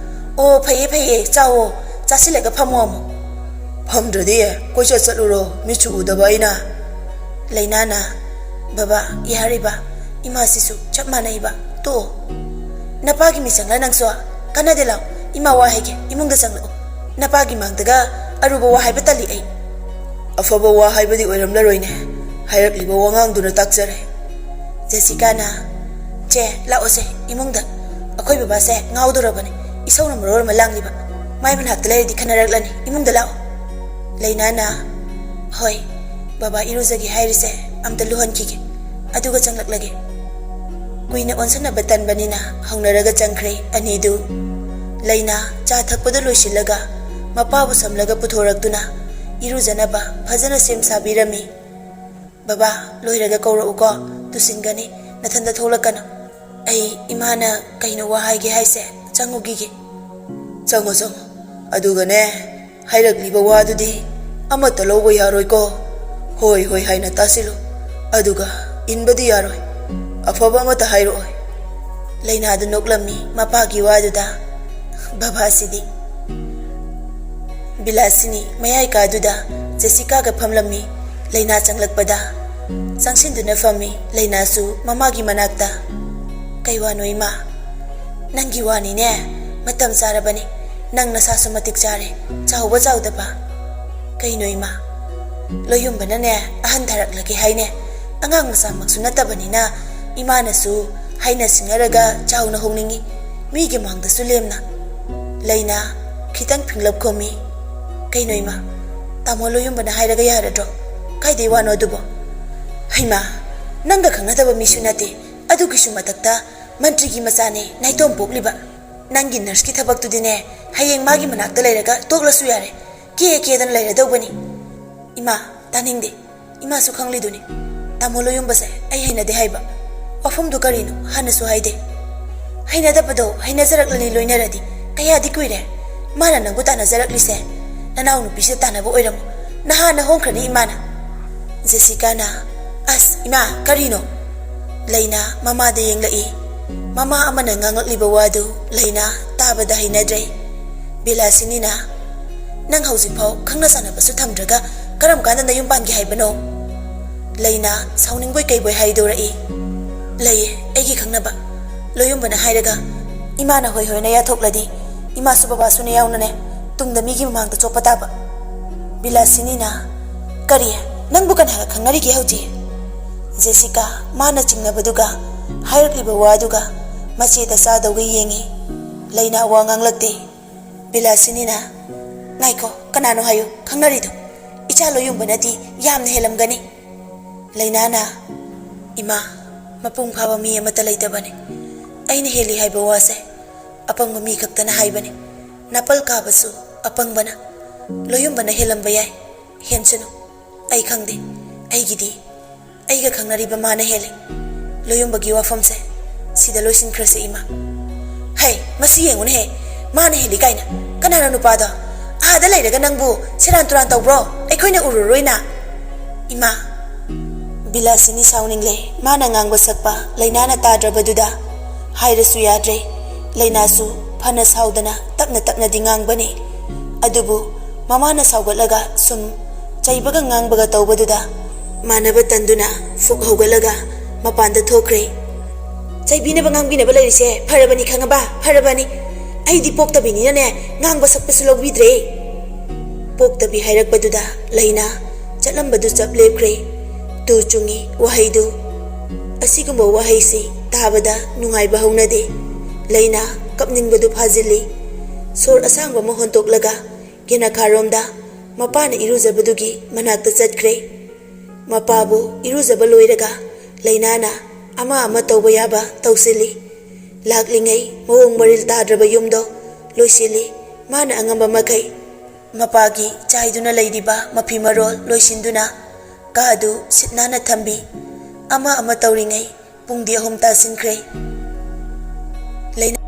"ꯑꯣ, ꯐꯩꯌꯦ, ꯐꯩꯌꯦ, ꯆꯥꯎꯑꯣ, ꯆꯥꯁꯤꯜꯂꯒ ꯐꯝꯃꯣ ꯑꯃꯨꯛ꯫" "ꯐꯝꯗ꯭ꯔꯗꯤ ꯀꯣꯏꯆꯠ ꯆꯠꯂꯨꯔꯣ, ꯃꯤꯠꯁꯨ ꯎꯗꯕ ꯑꯩꯅ꯫" ꯂꯩꯅꯥꯅ, "ꯕꯕꯥ, ꯌꯥꯔꯤꯕ, ꯏꯃꯥꯁꯤꯁꯨ ꯆꯞ ꯃꯥꯟꯅꯩꯕ, ꯇꯣꯛꯑꯣ꯫" "ꯅꯄꯥꯒꯤ ꯃꯤꯆꯪꯂ ꯅꯪꯁꯨ? ꯀꯥꯟꯅꯗꯦ, ꯂꯥꯎ, ꯏꯃꯥ ꯋꯥ ꯍꯥꯏꯒꯦ, ꯏꯃꯨꯡꯗ ꯆꯪꯂꯛꯑꯣ꯫ ꯅꯄꯥꯒꯤ ꯃꯥꯡꯗꯒ ꯑꯔꯨꯕ ꯋꯥ ꯍꯥꯏꯕ ꯇꯜꯂꯤ ꯑꯩ꯫" "ꯑꯐꯕ ꯋꯥ ꯍꯥꯏꯕꯗꯤ ꯑꯣꯏꯔꯝꯂꯔꯣꯏꯅꯦ, ꯍꯥꯏꯔꯛꯂꯤꯕ ꯋꯥꯉꯥꯡꯗꯨꯅ ꯇꯥꯛꯆꯔꯦ꯫" ꯖꯦꯁꯤꯀꯥꯅ, "ꯆꯦ, ꯂꯥꯛꯑꯣꯁꯦ, ꯏꯃꯨꯡꯗ꯫ ꯑꯩꯈꯣꯏ ꯕꯕꯥꯁꯦ ꯉꯥꯎꯗꯣꯔꯕꯅꯦ, ꯏꯁꯧꯅ ꯃꯔꯣꯜ ꯑꯃ ꯂꯥꯡꯂꯤꯕ꯫ ꯃꯥꯏ ꯃꯅꯥꯛꯇ ꯂꯩꯔꯗꯤ ꯈꯟꯅꯔꯛꯂꯅꯤ, ꯏꯃꯨꯡꯗ ꯂꯥꯛꯑꯣ꯫" ꯂꯩꯅꯥꯅ, "ꯍꯣꯏ, ꯕꯕꯥ ꯏꯔꯨꯖꯒꯦ ꯍꯥꯏꯔꯤꯁꯦ ꯑꯝꯇ ꯂꯨꯍꯟꯈꯤꯒꯦ, ꯑꯗꯨꯒ ꯆꯪꯂꯛꯂꯒꯦ꯫" ꯀꯨꯏꯅ ꯑꯣꯟꯁꯟꯅꯕ ꯇꯟꯕꯅꯤꯅ ꯍꯧꯅꯔꯒ ꯆꯪꯈ꯭ꯔꯦ ꯑꯅꯤꯗꯨ꯫ ꯂꯩꯅꯥ ꯆꯥ ꯊꯛꯄꯗꯨ ꯂꯣꯏꯁꯤꯜꯂꯒ ꯃꯄꯥꯕꯨ ꯁꯝꯂꯒ ꯄꯨꯊꯣꯔꯛꯇꯨꯅ ꯏꯔꯨꯖꯅꯕ ꯐꯖꯅ ꯁꯦꯝ ꯁꯥꯕꯤꯔꯝꯃꯤ꯫ "ꯕꯕꯥ, ꯂꯣꯏꯔꯒ ꯀꯧꯔꯛꯎꯀꯣ, ꯇꯨꯁꯤꯟꯒꯅꯤ꯫ ꯅꯊꯟꯗ ꯊꯣꯛꯂꯛꯀꯅꯨ꯫ ꯑꯩ ꯏꯃꯥꯅ ꯀꯩꯅꯣ ꯋꯥ ꯍꯥꯏꯒꯦ ꯍꯥꯏꯁꯦ, ꯆꯪꯉꯨꯈꯤꯒꯦ꯫ ꯆꯪꯉꯣ, ꯆꯪꯉꯣ꯫ ꯑꯗꯨꯒꯅꯦ, ꯍꯥꯏꯔꯛꯂꯤꯕ ꯋꯥꯗꯨꯗꯤ ꯑꯃꯠꯇ ꯂꯧꯕ ꯌꯥꯔꯣꯏꯀꯣ꯫ ꯍꯣꯏ ꯍꯣꯏ ꯍꯥꯏꯅ ꯇꯥꯁꯤꯜꯂꯨ, ꯑꯗꯨꯒ ꯏꯟꯕꯗꯤ ꯌꯥꯔꯣꯏ꯫ ꯑꯐꯕ ꯑꯃꯠꯇ ꯍꯥꯏꯔꯛꯑꯣꯏ꯫ ꯂꯩꯅꯥꯗꯨ ꯅꯣꯛꯂꯝꯃꯤ ꯃꯄꯥꯒꯤ ꯋꯥꯗꯨꯗ꯫ ꯕꯕꯥꯁꯤꯗꯤ꯫ ꯕꯤꯂꯥꯁꯤꯅꯤ ꯃꯌꯥꯏ ꯀꯥꯗꯨꯗ ꯖꯦꯁꯤꯀꯥꯒ ꯐꯝꯂꯝꯃꯤ꯫ ꯂꯩꯅꯥ ꯆꯪꯂꯛꯄꯗ ꯆꯪꯁꯤꯟꯗꯨꯅ ꯐꯝꯃꯤ꯫ ꯂꯩꯅꯥꯁꯨ ꯃꯃꯥꯒꯤ ꯃꯅꯥꯛꯇ꯫ "ꯀꯩ ꯋꯥꯅꯣ ꯏꯃꯥ?" "ꯅꯪꯒꯤ ꯋꯥꯅꯤꯅꯦ꯫ ꯃꯇꯝ ꯆꯥꯔꯕꯅꯤ꯫ ꯅꯪ ꯅꯁꯥꯁꯨ ꯃꯇꯤꯛ ꯆꯥꯔꯦ, ꯆꯥꯎꯕ ꯆꯥꯎꯗꯕ꯫ ꯀꯩꯅꯣ ꯏꯃꯥ, ꯂꯣꯌꯨꯝꯕꯅꯅꯦ ꯑꯍꯟ ꯊꯥꯔꯛꯂꯒꯦ ꯍꯥꯏꯅꯦ꯫ ꯑꯉꯥꯡ ꯃꯆꯥꯃꯛꯁꯨ ꯅꯠꯇꯕꯅꯤꯅ ꯏꯃꯥꯅꯁꯨ ꯍꯥꯏꯅ ꯁꯤꯡꯅꯔꯒ ꯆꯥꯎꯅ ꯍꯣꯡꯅꯤꯡꯉꯤ, ꯃꯤꯒꯤ ꯃꯥꯡꯗꯁꯨ ꯂꯦꯝꯅ꯫" ꯂꯩꯅꯥ ꯈꯤꯇꯪ ꯐꯤꯡꯂꯞ ꯈꯨꯝꯃꯤ꯫ "ꯀꯩꯅꯣ ꯏꯃꯥ, ꯇꯥꯃꯣ ꯂꯣꯌꯨꯝꯕꯅ ꯍꯥꯏꯔꯒ ꯌꯥꯔꯗ꯭ꯔꯣ? ꯀꯥꯏꯗꯩ ꯋꯥꯅꯣ ꯑꯗꯨꯕꯣ?" "ꯍꯩꯃꯥ, ꯅꯪꯒ ꯈꯪꯅꯗꯕ ꯃꯤꯁꯨ ꯅꯠꯇꯦ, ꯑꯗꯨꯒꯤꯁꯨ ꯃꯊꯛꯇ ꯃꯟꯇ꯭ꯔꯤꯒꯤ ꯃꯆꯥꯅꯦ ꯅꯥꯏꯇꯣꯝ ꯄꯣꯛꯂꯤꯕ꯫ ꯅꯪꯒꯤ ꯅꯔꯁꯀꯤ ꯊꯕꯛꯇꯨꯗꯤꯅꯦ ꯍꯌꯦꯡ ꯃꯥꯒꯤ ꯃꯅꯥꯛꯇ ꯂꯩꯔꯒ ꯇꯣꯛꯂꯁꯨ ꯌꯥꯔꯦ, ꯀꯦ ꯀꯦꯗꯅ ꯂꯩꯔꯗꯧꯕꯅꯤ꯫" "ꯏꯃꯥ, ꯇꯥꯅꯤꯡꯗꯦ꯫ ꯏꯃꯥꯁꯨ ꯈꯪꯂꯤꯗꯨꯅꯤ꯫ ꯇꯥꯃꯣ ꯂꯣꯌꯨꯝꯕꯁꯦ ꯑꯩ ꯍꯩꯅꯗꯦ ꯍꯥꯏꯕ꯫ ꯋꯥꯐꯝꯗꯨ ꯀꯔꯤꯅꯣ ꯍꯥꯟꯅꯁꯨ ꯍꯥꯏꯗꯦ꯫ ꯍꯩꯅꯗꯕꯗꯣ ꯍꯩꯅꯖꯔꯛꯂꯅꯤ ꯂꯣꯏꯅꯔꯗꯤ꯫ ꯀꯌꯥꯗꯤ ꯀꯨꯏꯔꯦ ꯃꯥꯅ ꯅꯪꯕꯨ ꯇꯥꯟꯅꯖꯔꯛꯂꯤꯁꯦ꯫ ꯅꯅꯥꯎ ꯅꯨꯄꯤꯁꯤꯗ ꯇꯥꯟꯅꯕ ꯑꯣꯏꯔꯝꯃꯣ꯫ ꯅꯍꯥꯟꯅ ꯍꯣꯡꯈ꯭ꯔꯅꯤ ꯏꯃꯥꯅ꯫" ꯖꯦꯁꯤꯀꯥꯅ, "ꯑꯁ ꯏꯃꯥ, ꯀꯔꯤꯅꯣ?" ꯂꯩꯅꯥ ꯃꯃꯥꯗ ꯌꯦꯡꯂꯛꯏ꯫ ꯃꯃꯥ ꯑꯃꯅ ꯉꯥꯡꯂꯛꯂꯤꯕ ꯋꯥꯗꯨ ꯂꯩꯅꯥ ꯇꯥꯕꯗ ꯍꯩꯅꯗ꯭ꯔꯦ꯫ ꯕꯤꯂꯥꯁꯤꯅꯤꯅ, "ꯅꯪ ꯍꯧꯖꯤꯛꯐꯥꯎ ꯈꯪꯅ ꯆꯥꯟꯅꯕꯁꯨ ꯊꯝꯗ꯭ꯔꯒ ꯀꯔꯝ ꯀꯥꯟꯗ ꯅꯌꯨꯝ ꯄꯥꯟꯒꯦ ꯍꯥꯏꯕꯅꯣ?" ꯂꯩꯅꯥ ꯁꯥꯎꯅꯤꯡꯕꯣꯏ ꯀꯩꯕꯣꯏ ꯍꯥꯏꯗꯣꯔꯛꯏ꯫ "ꯂꯩꯌꯦ, ꯑꯩꯒꯤ ꯈꯪꯅꯕ꯫ ꯂꯣꯌꯨꯝꯕꯅ ꯍꯥꯏꯔꯒ ꯏꯃꯥꯅ ꯍꯣꯏ ꯍꯣꯏꯅ ꯌꯥꯊꯣꯛꯂꯗꯤ ꯏꯃꯥꯁꯨ ꯕꯕꯥꯁꯨꯅꯦ ꯌꯥꯎꯅꯅꯦ ꯇꯨꯡꯗ ꯃꯤꯒꯤ ꯃꯃꯥꯡꯗ ꯆꯣꯞꯄ ꯇꯥꯕ꯫" ꯕꯤꯂꯥꯁꯤꯅꯤꯅ, "ꯀꯔꯤ? ꯅꯪꯕꯨ ꯀꯅꯥꯒ ꯈꯪꯅꯔꯤꯒꯦ ꯍꯧꯖꯤꯛ?" ꯖꯦꯁꯤꯀꯥ ꯃꯥꯅ ꯆꯤꯡꯅꯕꯗꯨꯒ ꯍꯥꯏꯔꯛꯂꯤꯕ ꯋꯥꯗꯨꯒ ꯃꯆꯦꯗ ꯆꯥꯗꯧꯒ ꯌꯦꯡꯉꯤ꯫ ꯂꯩꯅꯥ ꯋꯥ ꯉꯥꯡꯂꯛꯇꯦ꯫ ꯕꯤꯂꯥꯁꯤꯅꯤꯅ, "ꯉꯥꯏꯈꯣ, ꯀꯅꯥꯅꯣ ꯍꯥꯏꯌꯨ, ꯈꯪꯅꯔꯤꯗꯣ? ꯏꯆꯥ ꯂꯣꯌꯨꯝꯕꯅꯗꯤ ꯌꯥꯝꯅ ꯍꯦꯜꯂꯝꯒꯅꯤ꯫" ꯂꯩꯅꯥꯅ, "ꯏꯃꯥ, ꯃꯄꯨꯡ ꯐꯥꯕ ꯃꯤ ꯑꯃꯠꯇ ꯂꯩꯇꯕꯅꯤ꯫ ꯑꯩꯅ ꯍꯦꯜꯂꯤ ꯍꯥꯏꯕ ꯋꯥꯁꯦ ꯑꯄꯪꯕ ꯃꯤ ꯈꯛꯇꯅ ꯍꯥꯏꯕꯅꯤ꯫ ꯅꯥꯄꯜ ꯀꯥꯕꯁꯨ ꯑꯄꯪꯕꯅ꯫ ꯂꯣꯌꯨꯝꯕꯅ ꯍꯦꯜꯂꯝꯕ ꯌꯥꯏ, ꯍꯦꯟꯁꯅꯨ꯫ ꯑꯩ ꯈꯪꯗꯦ, ꯑꯩꯒꯤꯗꯤ ꯑꯩꯒ ꯈꯪꯅꯔꯤꯕ ꯃꯥꯅ ꯍꯦꯜꯂꯦ꯫ ꯂꯣꯏꯌꯨꯝꯕꯒꯤ ꯋꯥꯐꯝꯁꯦ ꯁꯤꯗ ꯂꯣꯏꯁꯤꯟꯈ꯭ꯔꯁꯦ, ꯏꯃꯥ꯫ ꯍꯩ, ꯃꯁꯤ ꯌꯦꯡꯉꯨꯅꯦꯍꯦ, ꯃꯥꯅ ꯍꯦꯜꯂꯤ ꯀꯥꯏꯅ꯫ ꯀꯅꯥꯅꯣ ꯅꯨꯄꯥꯗꯣ? ꯑꯥꯗ ꯂꯩꯔꯒ ꯅꯪꯕꯨ ꯁꯦꯔꯥꯟ ꯇꯨꯔꯥꯟ ꯇꯧꯕ꯭ꯔꯣ? ꯑꯩꯈꯣꯏꯅ ꯎꯔꯨꯔꯣꯏꯅ꯫ ꯏꯃꯥ꯫ ꯕꯤꯂꯥꯁꯤꯅꯤ ꯁꯥꯎꯅꯤꯡꯂꯦ꯫ ꯃꯥꯅ ꯉꯥꯡꯕ ꯁꯛꯄ ꯂꯩꯅꯥꯅ ꯇꯥꯗ꯭ꯔꯕꯗꯨꯗ ꯍꯥꯏꯔꯁꯨ ꯌꯥꯗ꯭ꯔꯦ꯫ ꯂꯩꯅꯥꯁꯨ ꯐꯅ ꯁꯥꯎꯗꯅ ꯇꯞꯅ ꯇꯞꯅꯗꯤ ꯉꯥꯡꯕꯅꯤ꯫ ꯑꯗꯨꯕꯨ ꯃꯃꯥꯅ ꯁꯥꯎꯒꯠꯂꯒ ꯁꯨꯝ ꯆꯩꯕꯒ ꯉꯥꯡꯕꯒ ꯇꯧꯕꯗꯨꯗ ꯃꯥꯟꯅꯕ ꯇꯟꯗꯨꯅ ꯐꯨꯛ ꯍꯧꯒꯠꯂꯒ ꯃꯄꯥꯟꯗ ꯊꯣꯛꯈ꯭ꯔꯦ꯫ "ꯆꯩꯕꯤꯅꯕ ꯉꯥꯡꯕꯤꯅꯕ ꯂꯩꯔꯤꯁꯦ ꯐꯔꯕꯅꯤ, ꯈꯪꯉꯕ? ꯐꯔꯕꯅꯤ꯫ ꯑꯩꯗꯤ ꯄꯣꯛꯇꯕꯤꯅꯤꯅꯅꯦ, ꯉꯥꯡꯕ ꯁꯛꯄꯁꯨ ꯂꯧꯕꯤꯗ꯭ꯔꯦ꯫" ꯄꯣꯛꯇꯕꯤ ꯍꯥꯏꯔꯛꯄꯗꯨꯗ ꯂꯩꯅꯥ ꯆꯠꯂꯝꯕꯗꯨ ꯆꯞ ꯂꯦꯞꯈ꯭ꯔꯦ꯫ ꯇꯨ ꯆꯨꯡꯉꯤ ꯋꯥꯍꯩꯗꯨ꯫ ꯑꯁꯤꯒꯨꯝꯕ ꯋꯥꯍꯩꯁꯤ ꯇꯥꯕꯗ ꯅꯨꯡꯉꯥꯏꯕ ꯍꯧꯅꯗꯦ꯫ ꯂꯩꯅꯥ ꯀꯞꯅꯤꯡꯕꯗꯨ ꯐꯥꯖꯤꯜꯂꯤ꯫ ꯁꯣꯔ ꯑꯁꯥꯡꯕ ꯑꯃ ꯍꯣꯟꯇꯣꯛꯂꯒ ꯌꯦꯅꯈꯥꯔꯣꯝꯗ ꯃꯄꯥꯅ ꯏꯔꯨꯖꯕꯗꯨꯒꯤ ꯃꯅꯥꯛꯇ ꯆꯠꯈ꯭ꯔꯦ꯫ ꯃꯄꯥꯕꯨ ꯏꯔꯨꯖꯕ ꯂꯣꯏꯔꯒ ꯂꯩꯅꯥꯅ ꯑꯃ ꯑꯃ ꯇꯧꯕ ꯌꯥꯕ ꯇꯧꯁꯤꯜꯂꯤ꯫ ꯂꯥꯛꯂꯤꯉꯩ ꯃꯑꯣꯡ ꯃꯔꯤꯜ ꯇꯥꯗ꯭ꯔꯕ ꯌꯨꯝꯗꯣ ꯂꯣꯏꯁꯤꯜꯂꯤ꯫ ꯃꯥꯅ ꯑꯉꯝꯕ ꯃꯈꯩ ꯃꯄꯥꯒꯤ ꯆꯥꯏꯗꯨꯅ ꯂꯩꯔꯤꯕ ꯃꯐꯤ ꯃꯔꯣꯜ ꯂꯣꯏꯁꯤꯟꯗꯨꯅ ꯀꯥ ꯑꯗꯨ ꯁꯤꯠ ꯅꯥꯟꯅ ꯊꯝꯕꯤ꯫ ꯑꯃ ꯑꯃ ꯇꯧꯔꯤꯉꯩ ꯄꯨꯡꯗꯤ ꯑꯍꯨꯝ ꯇꯥꯁꯤꯟꯈ꯭ꯔꯦ꯫ ꯂꯩꯅꯥ